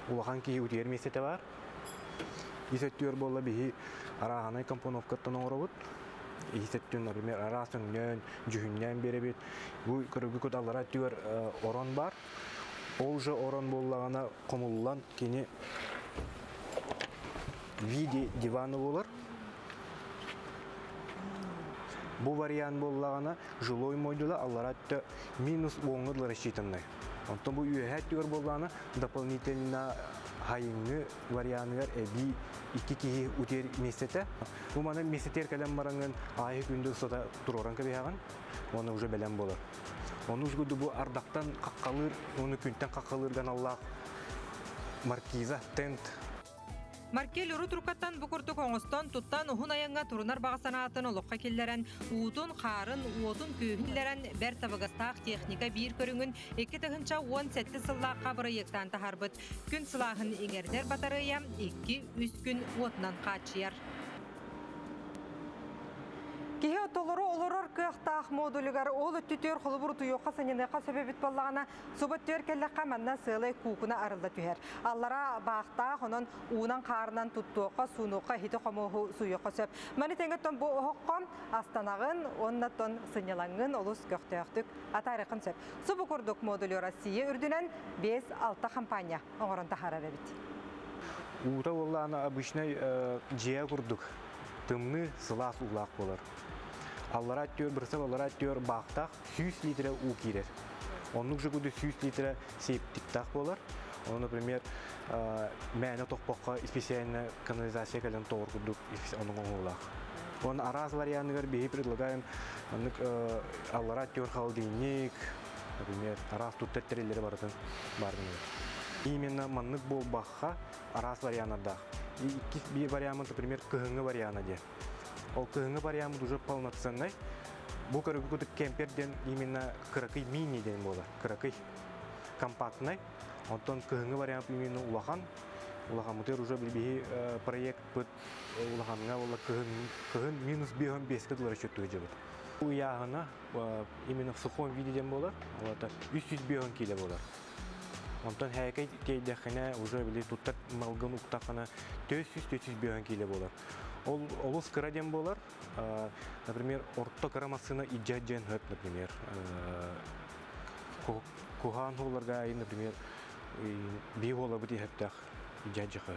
улахан киһи утуйар миэстэтэ баар. Ис өттүгэр буолла биһи арааһынай компоновкаттан оҥоробут. Ис өттүн, например, араас өҥнөөн, дьүһүннээн биэрэбит. Бу көрөргүт аллара өттүгэр орон баар. Ол же орон буоллаҕына хомуллан кини в виде дивана буолар. Бу вариант буоллаҕына жилой модула аллара өттө минус уоҥҥа рассчитанный. Онтон бу үөһээ өттүгэр буоллаҕына дополнительно хайыҥҥы варианыгар эбии икки киһи утуйар миэстэтэ. Бу маны миэстэтигэр кэлэн бараҥҥын аайы күндү устата туруоран кэбиһэҕин, уонна уже бэлэм буолар. Ону узгуду бу ардактан хаххалыыр, уну күнтэн хаххалыыр аналлаах маркиза, тент. Маркел урут уруккаттан бу курдук оҥостон, туттан уһун айаҥҥа турунар баҕа санаатын олоххо киллэрэн, уутун, хаарын, уотун күүһүн киллэрэн бэрт табыгастаах техника биир көрүҥүн 2017 сыллаахха бырайыактаан таһаарбыт. Күн сылааһын иҥэрдэр батарыайа 2-3 күн уотунан хааччыйар. Киһи толору олорор кыахтаах модулугар ол өттүтүөр холобур утуйуохха сынньаныахха сөп эбит буоллаҕына, субу өттүгэр кэллэххэ манна сыалай куукуна арылла түһэр. Аллара баахтаах, онон уунан хаарынан туттуохха, суунуохха, иһити-хомуоһу сууйуохха сөп. Маны тэҥэ оттон бу оһоххо астанаҕын, уонна сынньалаҥҥын олус көхтөөхтүк атаарыаххын сөп. Субу курдук модулю Россия үрдүнэн 5-6 компания оҥорон таһаарар эбит. Уута буоллаҕына обычнай дьиэ курдук тымныы сылаас уулаах буолар. Аллара өттүгэр бырсап аллара өттүгэр баахтаах 100 литре уу киирэр. Оннук же курдук 100 литре септиктаах буолар. Ону, например, мээнэ тохпоххо специально канализация кэлэн тоҕор курдук оннук оҥоһуулаах. Уонна араас варианыгар биһи предлагаем оннук аллара өттүгэр холодильник, например, араас туттар тэриллэри барытын баар гынабыт. Именно маннык буолбахха араас варианнардаах. Иккис биир вариаммыт, например, кыһыҥҥы вариана диэн. Ол кыһыҥҥы вариаммыт уже полноценный. Бу көрүгүт кемпер ден именно кыракый мини ден болар. Кыракый компактный. Онтон кыһыҥҥы вариант именно улахан. Улахан мутер уже биһи проект быт улаханга болла кыһын кыһын минус 5 беске доллар счетту жебет. Уяһына именно в сухом виде ден болар. Олата 305 кило болар. Онтон хәкәй тейдәхенә уже били туттар малгын уктахана 400-405 кило болар. Ол олус кыра ден болар. Например, орто кыра массына иджаджен хөп, например. Кухан холларга, например, би хола бути хөптах иджаджи хөп.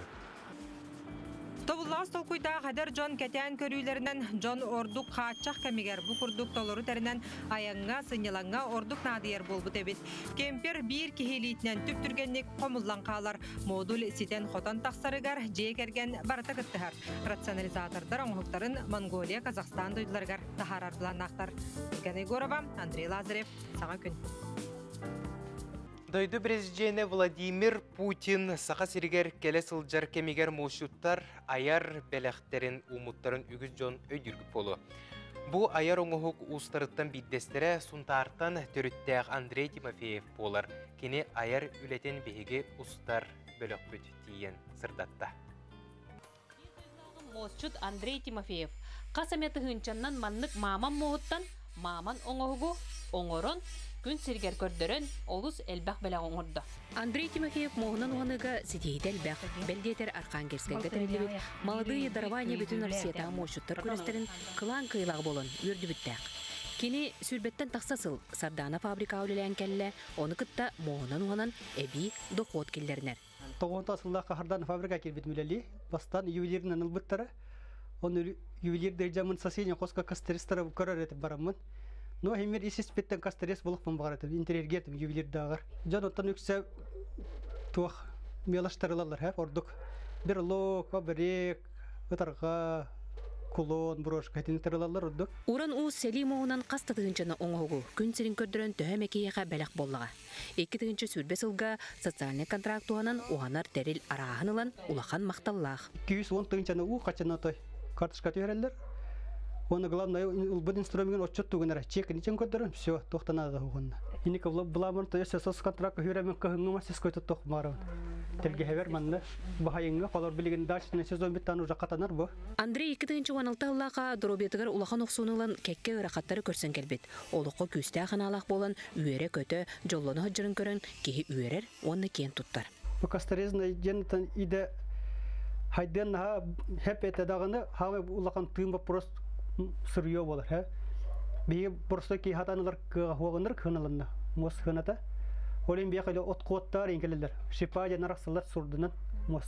Тобуллаас толкуйдаах эдэр дьон кэтээн көрүүлэринэн дьон ордук хааччах кэмигэр бу курдук толору тэринэн айаҥҥа, сынньалаҥҥа ордук наадыйар буолбут эбит. Кемпер биир киһи илиитинэн түп-түргэнник хомуллан хаалар. Модуль ситэн-хотон тахсарыгар дьиэ кэргэн барыта кыттыһар. Рационализатордар оҥоһуктарын Монголия, Казахстан дойдуларыгар таһаарар былааннаахтар. Ульяна Егорова, Андрей Лазарев, Саҥа күн. Дойду президенэ Владимир Путин Саха сиригэр кэлэ сылдьар кэмигэр муосчуттар айар бэлэхтэрин ууммуттарын үгүс дьон өйдүүргүт буолуо. Бу айар оҥоһук уустарыттан биирдэстэрэ Сунтаартан төрүттээх Андрей Тимофеев буолар. Кини айар үлэтин биһиги устар бөлөхпүт тиийэн сырдатта. Муосчут Андрей Тимофеев хас эмэ тыһыынчаннан маннык мааман муоһуттан мааман оҥоһугу оҥорон, күн сиригэр көрдөрөн, олус элбэх бэлэх оҥордо. Андрей Тимофеев муоһунан уһаныыга ситиһиитэ элбэх. Бэл диэтэр Архангельскайга тэриллибит Молодые дарования бүтүн Россиятааҕы муосчуттар күрэстэрин кылаан кыайыылааҕа буолан үөрдүбүттээх. Кини сүүрбэттэн тахса сыл Сардаана фабрикаҕа үлэлээн кэллэ, ону кытта муоһунан уһанан эбии дохуот киллэринэр. Тоҕуонта сыллаахха Сардаана фабрика киирбитим үлэлии. Бастаан ювелирынан ылбыттара. Оны ювелир дьамын соседний хоска кострезтара көрөр этим бараммын. Но химер ис испиттен кострез булукпун бағар этим, интерьергетим ювелирдаагар. Дьон оттон үксэ туох мелочтарылалар хэ ордук. Берлог, оберег, ытарга, кулон, брошка хэтини тарылалар ордук. Уран уус сэлии муоһунан хас да тыһыынчаны оҥоһугу күн сирин көрдөрөн төһө эмэ киһиэхэ бэлэх буоллаҕа. 2020 сылга социальнай контракт туһанан уһанар тэрил арааһын ылан улахан махталлаах. 210 тыһыынчаны уу хаччаны той карточка түһэрэллэр. Уонна главное ылбыт инструментын отчет тугунара чек ничем көрдөрөн все туохтан угунна. Инник буламын то сос контракт хүрәмен кыһыңҥа мастерской тоттох марабын. Телгеһебер манна баһайыңга колор билигин дальше сезон биттан уже катанар бу. Андрей 2016 сыллаахха доруобуйатыгар улахан охсууну ылан кэккэ ыарахаттары көрсөн кэлбит. Олоххо күүстээх санаалаах буолан үөрэ-көтө, дьоллоно сылдьарын көрөн киһи үөрэр уонна киэн туттар. Бу кострезный дьэнтэн идэ хайден наха хеп эте даганы хавы улахан тыын вопрос сырыё болар хэ. Биһи просто ки хатанылар кыга хуагыныр кыналынна. Мос хыната. Олин бияка от куоттар инкелелер. Шипа жанар сыллар сурдунан мос.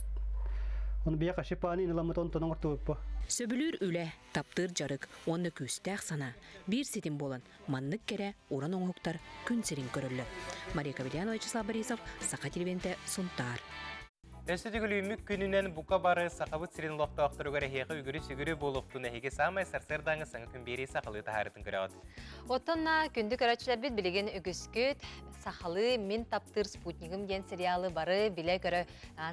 Оны бияка шипаны иналамыт онтон оңортууппа. Сөбүлүүр үлэ, таптыыр дьарык уонна күүстээх санаа биир ситим буолан маннык кэрэ уран оҥоһуктар күн сирин көрөллөр. Мария Кавельянова, Вячеслав Борисов, Саха телевидениетэ, Сунтаар. Өссө төгүл күнүнэн бука бары Сахабыт сирин олохтоохторугар эһиэхэ үгүрү-сүгүрү буолуохтун эһиги саамай сарсыардааҥы саҥа күн биэрии сахалыы таһаарытын көрөҕүт. Оттон күндү көрөөччүлэрбит билигин үгүскүт сахалыы Мин таптыыр спутнигым диэн сериалы бары билэ-көрө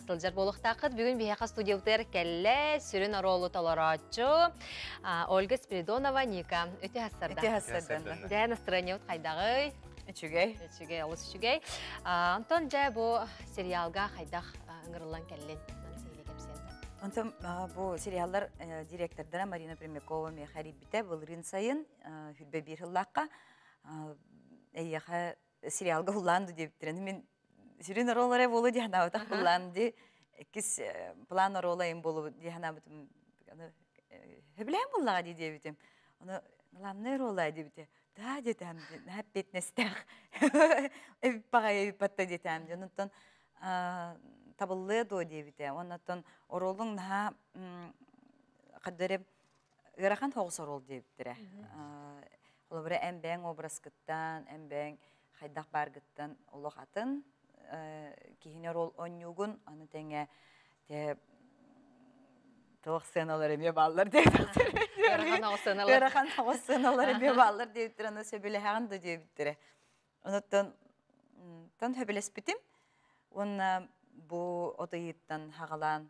сылдьар буолуохтааххыт. Бүгүн биһиэхэ студиябытыгар кэллэ сүрүн оруолу толорооччу Ольга Спиридонова Ника. Үтүө сарсыарда. Үтүө сарсыарда. Дьэ, настроениебыт хайдаҕый? Үчүгэй. Үчүгэй, олус үчүгэй. Онтон дьэ бу сериалга хайдах ыҥырыллан кэллин? Онтон бу сериаллар директордара Марина Пермякова миэхэ эрийбитэ былырыын сайын хүрбэ биир сыллаахха эйиэхэ сериалга уһуллаан ду диэбиттэрин мин сүрүн оруоллара буолу дии санаабытах буллаан ди иккис план оруола им буолу дии санаабытым хөбүлээн буллаҕа дии диэбитим ону главный оруола диэбите да диэтэм эппиэтинэстээх эбиппаҕай эбиппатта диэтэм дьонуттан табыллыа дуо диэбитэ оннуттан оруолуҥ наһаа хаддары ыарахан соҕус оруол диэбиттэрэ холобура эн бэйэҥ образкыттан эн бэйэҥ хайдах бааргыттан олох атын киһини оруол оонньуугун аны тэҥэ те туох сыаналар эмиэ бааллар диэбиттэрэ ыарахан соҕус сыаналар эмиэ бааллар диэбиттэрэ аны сөбүлэһэҕин да диэбиттэрэ онуттан тон сөбүлэспитим уонна бу от ыйыттан хаҕалаан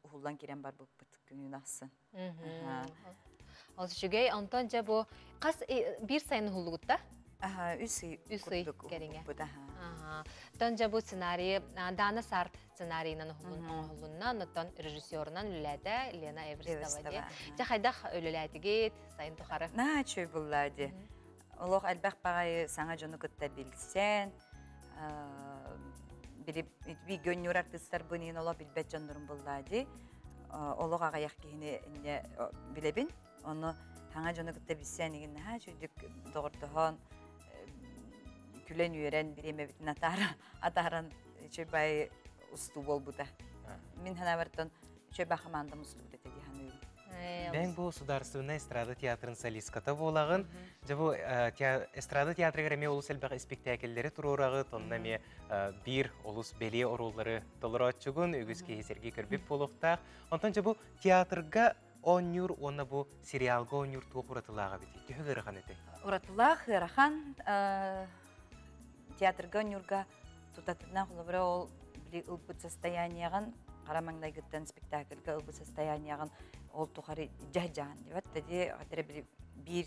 уһуллан киирэн барбыппыт күнүн ахсын. Ол үчүгэй, онтон дьэ бу хас биир сайын уһуллугутта? Аха, үс ый Үс ый кэриҥэ. Аха. Тон дьэ бу сценарийы Дана Сарт сценарийынан оҥоһулунна, онтон режиссерунан үлэлээтэ Лена Эверстова диye. Дьэ хайдах үлэлээтигит сайын тухары? Наһаа үчүгэй буллаа дии. Олох элбэх баҕайы саҥа дьону кытта билсэн, били бииргэ оонньуур артыыстарбын иһин олох билбэт дьоннорум буллаа дии. Олох аҕыйах киһини инньэ билэбин. Ону саҥа дьону кытта билсэн игин наһаа үчүгдүк доҕордоһон, күлэн-үөрэн бириэмэбитин атааран үчүгэй баайы устуу буолбута. Мин санаабартан үчүгэй баа хамаандам устубут этэ дии саныыбын. Бэҥ бу Судаарыстыбаннай эстрада театрын солистката буолаҕын. Дьэ бу эстрада театрыгар эмиэ олус элбэх испиктээкиллэри туруораҕыт, онно эмиэ биир олус бэлиэ оруоллары толорооччугун, үгүс киһи сэргии көрбүт буолуохтаах. Онтон дьэ бу театрга оонньуур уонна бу сериалга оонньуур туох уратылаах эбитий? Төһө ыарахан этэй? Уратылаах, ыарахан. Театрга оонньуурга тутатына холобура ол били ылбыт состояниеҕын хара маҥнайгыттан спектакльга ылбыт состояниеҕын ол тухары дьаһдьаан дебат тади хатыра били биир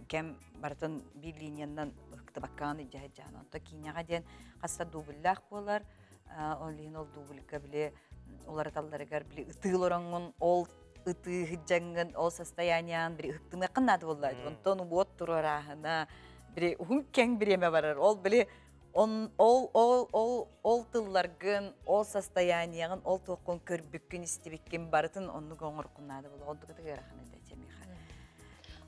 кэм барытын биир линиянан ыктыбаккаан дьаһдьаан онто киинэҕэ диэн хаста дубльлаах буолар ол иһин ол дубльга били уларыталларыгар били ытыы олороҥҥун ол ытыы сыдьаҥҥын ол состояниеҕын били ыһыктыныаххын наада буолла онтон уот туруорааһына били уһун кэҥ бириэмэ барар ол били он ол ол ол ол тылларгын ол состояниеҕын ол туоххун көрбүккүн истибиккин барытын оннук оҥоруккун наада буолла онтука ыарахан этэ миэхэ.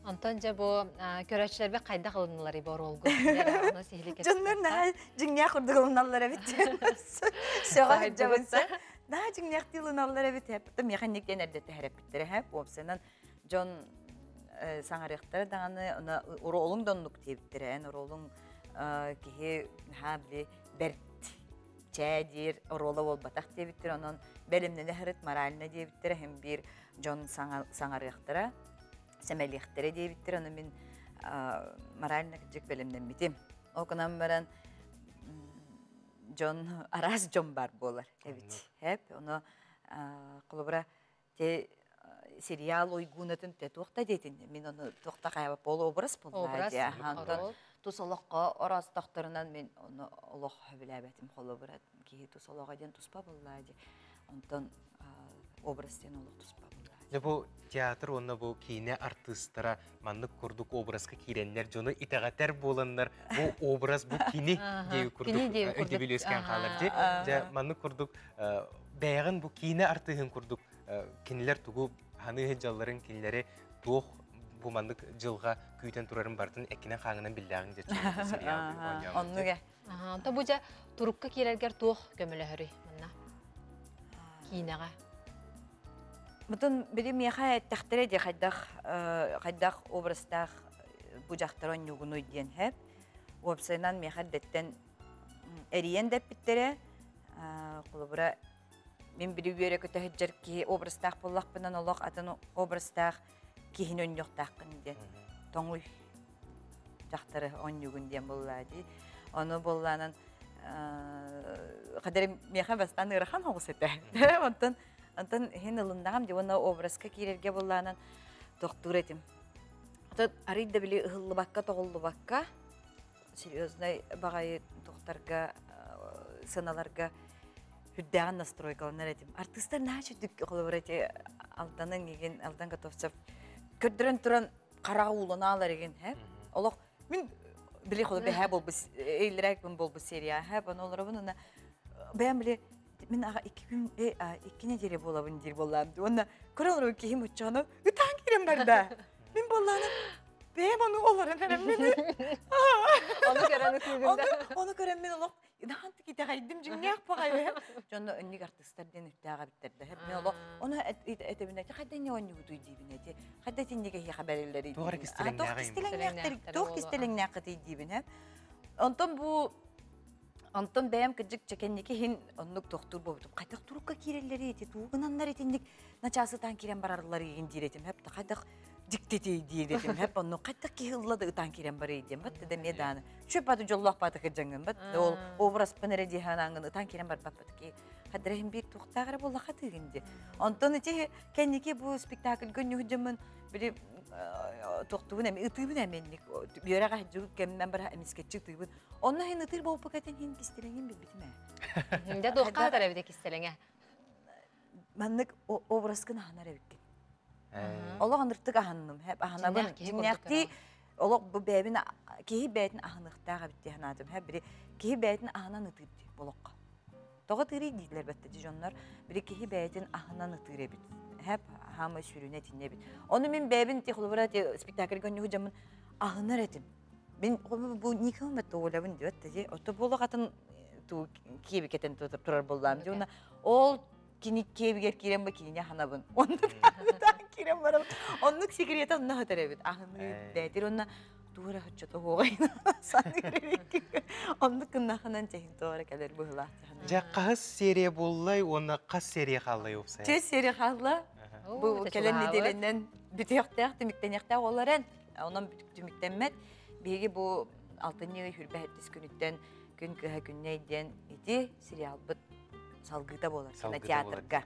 Онтон дьэ бу көрөөччүлэрбит хайдах ылыннылар бу оруолгу? Дьоннор наһаа дьиҥнээх курдук ылыналлар эбит сөҕө сылдьабын. Наһаа дьиҥнээхтии ылыналлар эбит. Потом миэхэ инник диэн эрдэ тэһэрэппиттэрэ һэ. Уопсайынан дьон саҥарыахтара даҕаны она оруолуҥ да оннук диэбиттэрэ. Эн оруолуҥ киһи наһаа били бэрт чээ диир оруола буолбатах диэбиттэр. Онон бэлэмнэнэ сырыт морально диэбиттэрэ. Һин биир дьон саҥарыахтара, сэмэлиэхтэрэ диэбиттэр. Ону мин морально кырдьык бэлэмнэммитим. Ол гынан баран дьон араас дьон баар буолар эбит. Хэп, ону холобура те сериал уйгуунатын те туохта диэтин мин ону туохта хайабап ол образ буолла дии. Онтон тус олоххо ороостохторунан мин ону олох сөбүлээбэтим холобура киһи тус олоҕо диэн туспа буолла дии. Онтон образ диэн олох туспа буолла. Дьэ бу театр уонна бу киинэ артыыстара маннык курдук образка киирэннэр дьону итэҕэтэр буоланнар бу образ бу кини диэби курдук өйдөбүл үөскээн хаалар дии. Дьэ маннык курдук бэйэҕин бу киинэ артыыһын курдук кинилэр тугу ханыы сылдьалларын кинилэри туох бу маннык дьылҕа күүтэн турарын барытын эккинэн-хааҥынан биллээҕиҥ дьэ сериал Оннук ээ. Онто бу дьэ турукка киирэргэр туох көмөлөһөрүй манна киинэҕэ? Бутун били миэхэ эттэхтэрэ дии хайдах хайдах образтаах бу дьахтар онньугунуй диэн хэп. Уопсайынан миэхэ эрдэттэн эрийэн дэппиттэрэ. Холобура мин били үөрэ көтө сылдьар киһи образтаах буоллахпынан олох атын образтаах киһини онньуохтааххын диэн. Тоҥуй дьахтары онньугун диэн буоллаа дии. Ону буоллаанан хадары миэхэ бастаан ыарахан оҕус этэ. Онтон онтон иһин ылыннаҕым дии уонна образка киирэргэ буоллаанан тохтуур этим. Отон арый да били ыһыллыбакка тоҕуллубакка серьезный баҕайы тохтарга сыаналарга үрдээҕин настройкаланар этим. Артыыстар наһаа үчүгдүк холобура эти Алданын игин Алдан Готовцев көрдөрөн туран хараҕа уулана игин һэ олох мин били холу бэһээ болбу эйлерээкпин болбу серия һэ баны олоробун уна бэйэм били мин аға икки күн икки неделя буолабын диир буоллаам уонна көрө олорон киһим оччоҕуна ытаан киирэн барда мин буоллаана бэйэм ону олорон эрэн мин ону көрөн ытыыгын да ону көрөн мин олох Наһаантык итэҕэйдим дьиҥнээх баҕайы. Дьонно өннүк артыыстар диэн үттээх эбиттэр да. Мен олох ону этэбин эти хайда не оонньугутуй диибин эти. Хайда итинник эһиэхэ бэриллэрий Туох эрэ кистэлэҥнээҕий. Туох кистэлэҥнээххитий диибин һэ. Онтон бу Онтон бэйэм кырдьык чэкэнники иһин оннук тохтуур буолбутум. Хайдах турукка киирэллэрий ити туугунаннар итинник начаасытаан киирэн барарлар игин диир этим. Хэп хайдах дьиктитий диир этим. Хэп онну хайдах киһи ылла да ытаан киирэн барый диэн бат да эмиэ дааны. Чөп баты дьоллоох баты кырдьаҥҥын бат ол образпын эрэ диэханаангын ытаан киирэн барбаппыт ки хадара иһин биир туохтаах эрэ буоллаха тыыгын ди. Онтон ити кэнники бу спектакльга ньуһдьаммын били Тоқтугун эми ытыыбын эменник үөрэҕэ жугу кэммен бар эмискетчи ытыыбын. Онно хин ытыр болпукатын хин кистелеңин билбитим ээ. Дэ дуохха хатар эбите кистелеңе. Маннык образкын аханар эбиккин. Олох андыртык аханным. Хеп аханабын. Жиннәхти олох бу бэбин киһи бэйтин аханыхтаах эбит диһанатым. Хеп бири киһи бэйтин аханан ытыыр ди болохка. Тоҕо тыырый дииллэр бэтте дьоннор. Бири киһи бэйтин аханан ытыыр эбит. Хеп хаама сүрүнэ тинне эбит. Ону мин бэбин ти холобура ти спектакльга ньуху жамын ахынар этим. Мин бу никам бэтте олабын диэт ди. Ото болох атын ту киэби кетен турар боллаам ди. Ол кини киэбигер киирэн ба кинине ханабын. Оннук киирэн барам. Оннук секрета онно хатар эбит. Ахыны бээтир онна туора хоччото хуогайна саныыр. Оннук кыннахынан чехин туора кэлэр быһылаах. Жа қахыс серия боллай, оны қас серия қаллай опсай? Че серия қалла. Бу кэлэн неделеннен бүтүөхтээх, түмүктениэхтээх олорен. Онон түмүктеммет. Биһиги бу алтынньы хүрбэһэттис күнүттэн күн кыһа күннэй диэн ити сериалбыт салгыта болар кинотеатрга.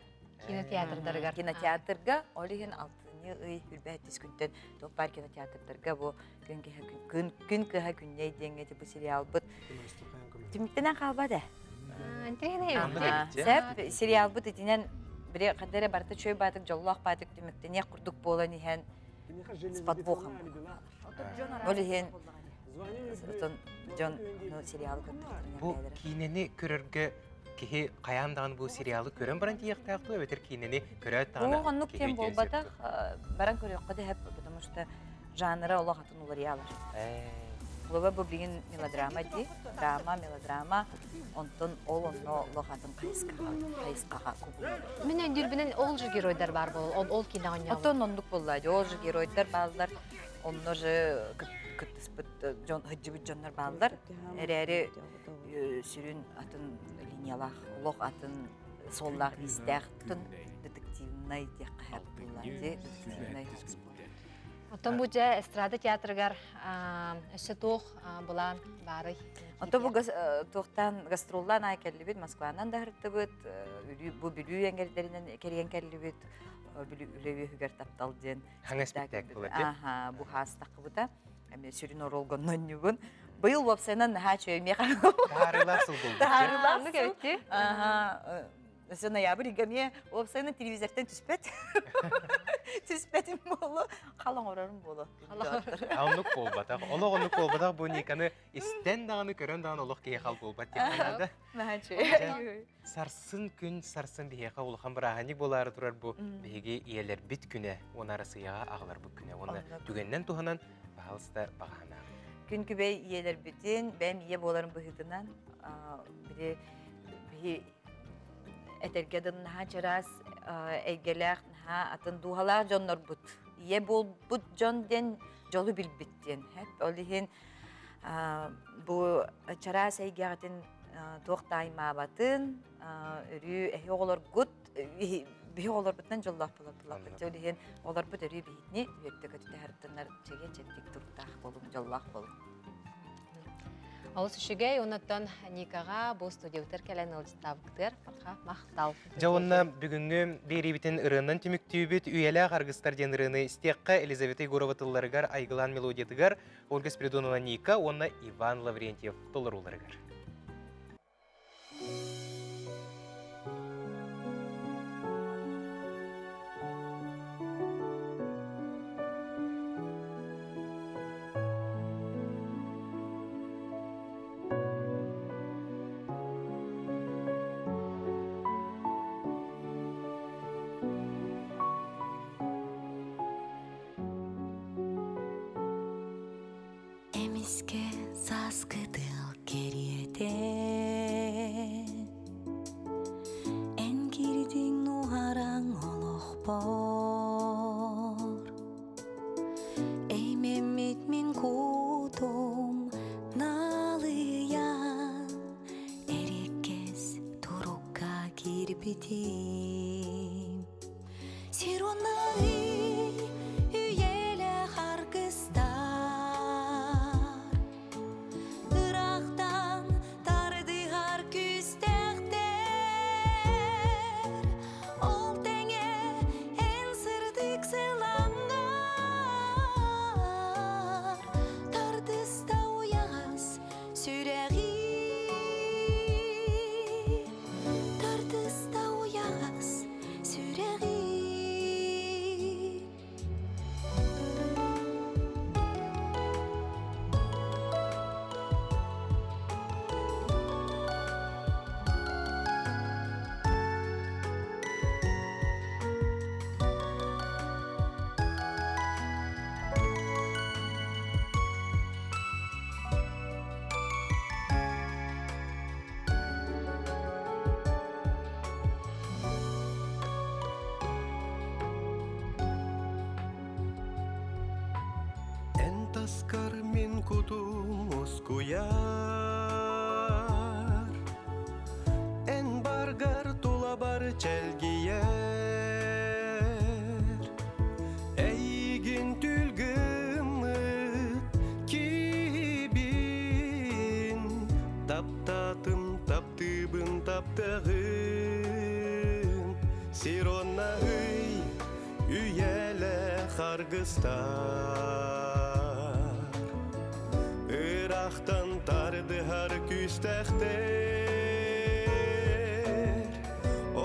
Кинотеатрдарыгар. Кинотеатрга ол иһин алтынньы ый хүрбэһэттис күнтэн топпар кинотеатрдарга бу күн кыһа күн күн кыһа күннэй диэҥҥэ бу сериалбыт түмүктэнэн хаалбат ээ. Сәп сериалбыт итинен бире кадере барта чөй баатык жоллоох баатык түмүктениэх курдук буолан иһэн с подвохом. Ол иһин дьон сериалы көрдөхтөрүнэ. Бу киинени көрөргө киһи каян бу сериалы көрөн баран тиехтаах ту эбетер киинени көрөөт таана. Бу оннук тем болбатах баран көрөккө да хеп, потому что жанры олох атын уларыялар. Лоба бу билигин мелодрама ди, драма, мелодрама, онтон ол онно олох атын хайыскаха кубулар. Мен өндүрбүнен ол же геройдар бар бол, ол киноҕа. Оттон оннук болла, ол же геройдар баалар, онно же кыттыспыт дьон хыджыбыт дьоннор бааллар. Эрээри сүрүн атын линиялаах, олох атын соллаах истээх тун детективный диэххэ буллар ди, детективный. Оттон бу жа эстрада театрыгар өссө туох булаан баарый? Онто бу туохтан гастроллаан ай кэллибит, Москванан да хыртыбыт, бу бүлүү эңгердеринен кэриэн кэллибит, үлэбүһүгэр таптал диэн. Хаңа спектакль болот. Аха, бу хаастаккыбыта. Эме сүрүн оролгонноннюбун. Быйыл вопсайнан наха чөй меха. Таарылар сыл болду. Таарылар сыл. Аха. Өсө ноябрь игаме вопсайнан телевизортен түспөт. Түспетим болу, халаң орорум болу. Оннук болбатах, олох оннук болбатах бу Никаны истен даганы көрөн даганы олох кие хал болбат деп. Сарсын күн сарсын биһиэхэ улахан бырааһанньык болаары турар бу биһиги иэлэр бит күнэ, он арасыяға ағылар бу күнэ. Оны түгеннен туһанан баһалыста бағана. Күн күбей иэлэр битин, бэм ие боларын быһытынан, бири биһи этерге дыннаха чарас эйгелээх наха атын дуухалаах дьоннор бут. Ие болбут дьон ден жолу билбит диэн. Хеп ол иһин бу чарас эйгеҕитин туох тааймаабатын, өрүү эһи оҕолор гут биһи оҕолорбутунан дьоллоох булар булаппыт. Ол иһин оҕолорбут өрүү биһитини үөрдэ көтүтэ хартыннар чэгэ чэттик туруктаах болуҥ, дьоллоох болуҥ. Олус үчүгэй, оннуттан Никаға бу студиябытыр кэлэн ылдьыттаабыктыр барха махтал. Жа онна бүгүнгү берибитин ырыыннан түмүктүүбүт үйэлээх аргыстар диэн ырыыны истиэххэ Елизавета Егорова тылларыгар Айгылан мелодиятыгар Ольга Спиридонова Ника уонна Иван Лаврентьев толоруларыгар. Эмиске саскытыл кериете Эн кирдиң нугараң олохпор Эймеммит мин кутум налыян Эреккес турукка кирбитим Сиронай үйеле харгыстар Ырахтан тардыгар күстәхтер Ол теңе эн сырдык сыламнар. Куоласкар мин кутум оскуяр Эн баргар тулабар чэлгийэр Эйигин түлгыммыт киһибин Таптатым, таптыыбын, таптыгым Сир онна ый, үйэлэ харгыстар Ырахтан тардыһар күүстэхтэр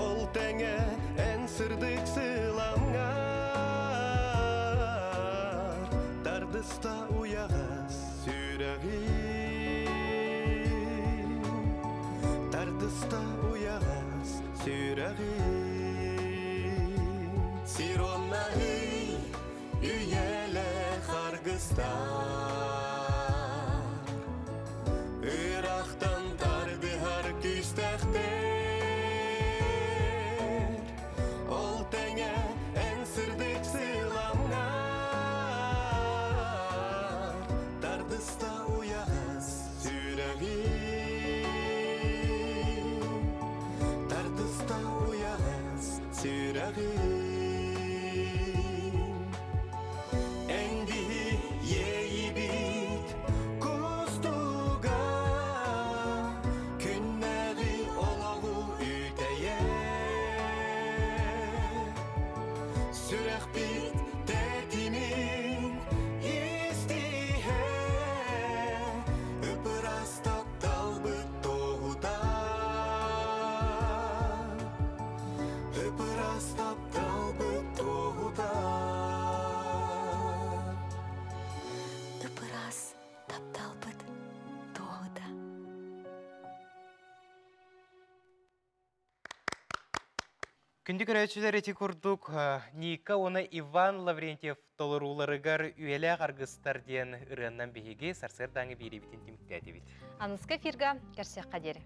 Ол тэҥэ эн сырдык сыламҥар Тардыста уйаҕас сүрэҕим Тардыста уйаҕас сүрэҕим Сир онна ый үйэлэ харгыстар Ырахтан тардыһар күүстэхтэр Ол тэҥэ эн сырдык сыламҥар Тардыста уйаҕас сүрэҕим Тардыста уйаҕас сүрэҕим Эн биһи иэйибит кустуга Күннээҕи олоҕу үтэйэр Сүрэхпит тэтимин истиһэ Ыпырас тапталбыт тоһута Ыпырас тапталбыт тоһута Ыпырас тапталбыт тоһута. Күндү көрөөччүлэр ити курдук Ника уонна Иван Лаврентьев толорууларыгар үйэлээх аргыстар диэн ырыаннан биһиги сарсыардааҥы биэриибитин түмүктээтибит. Аныска эфирга көрсүөххэ диэри.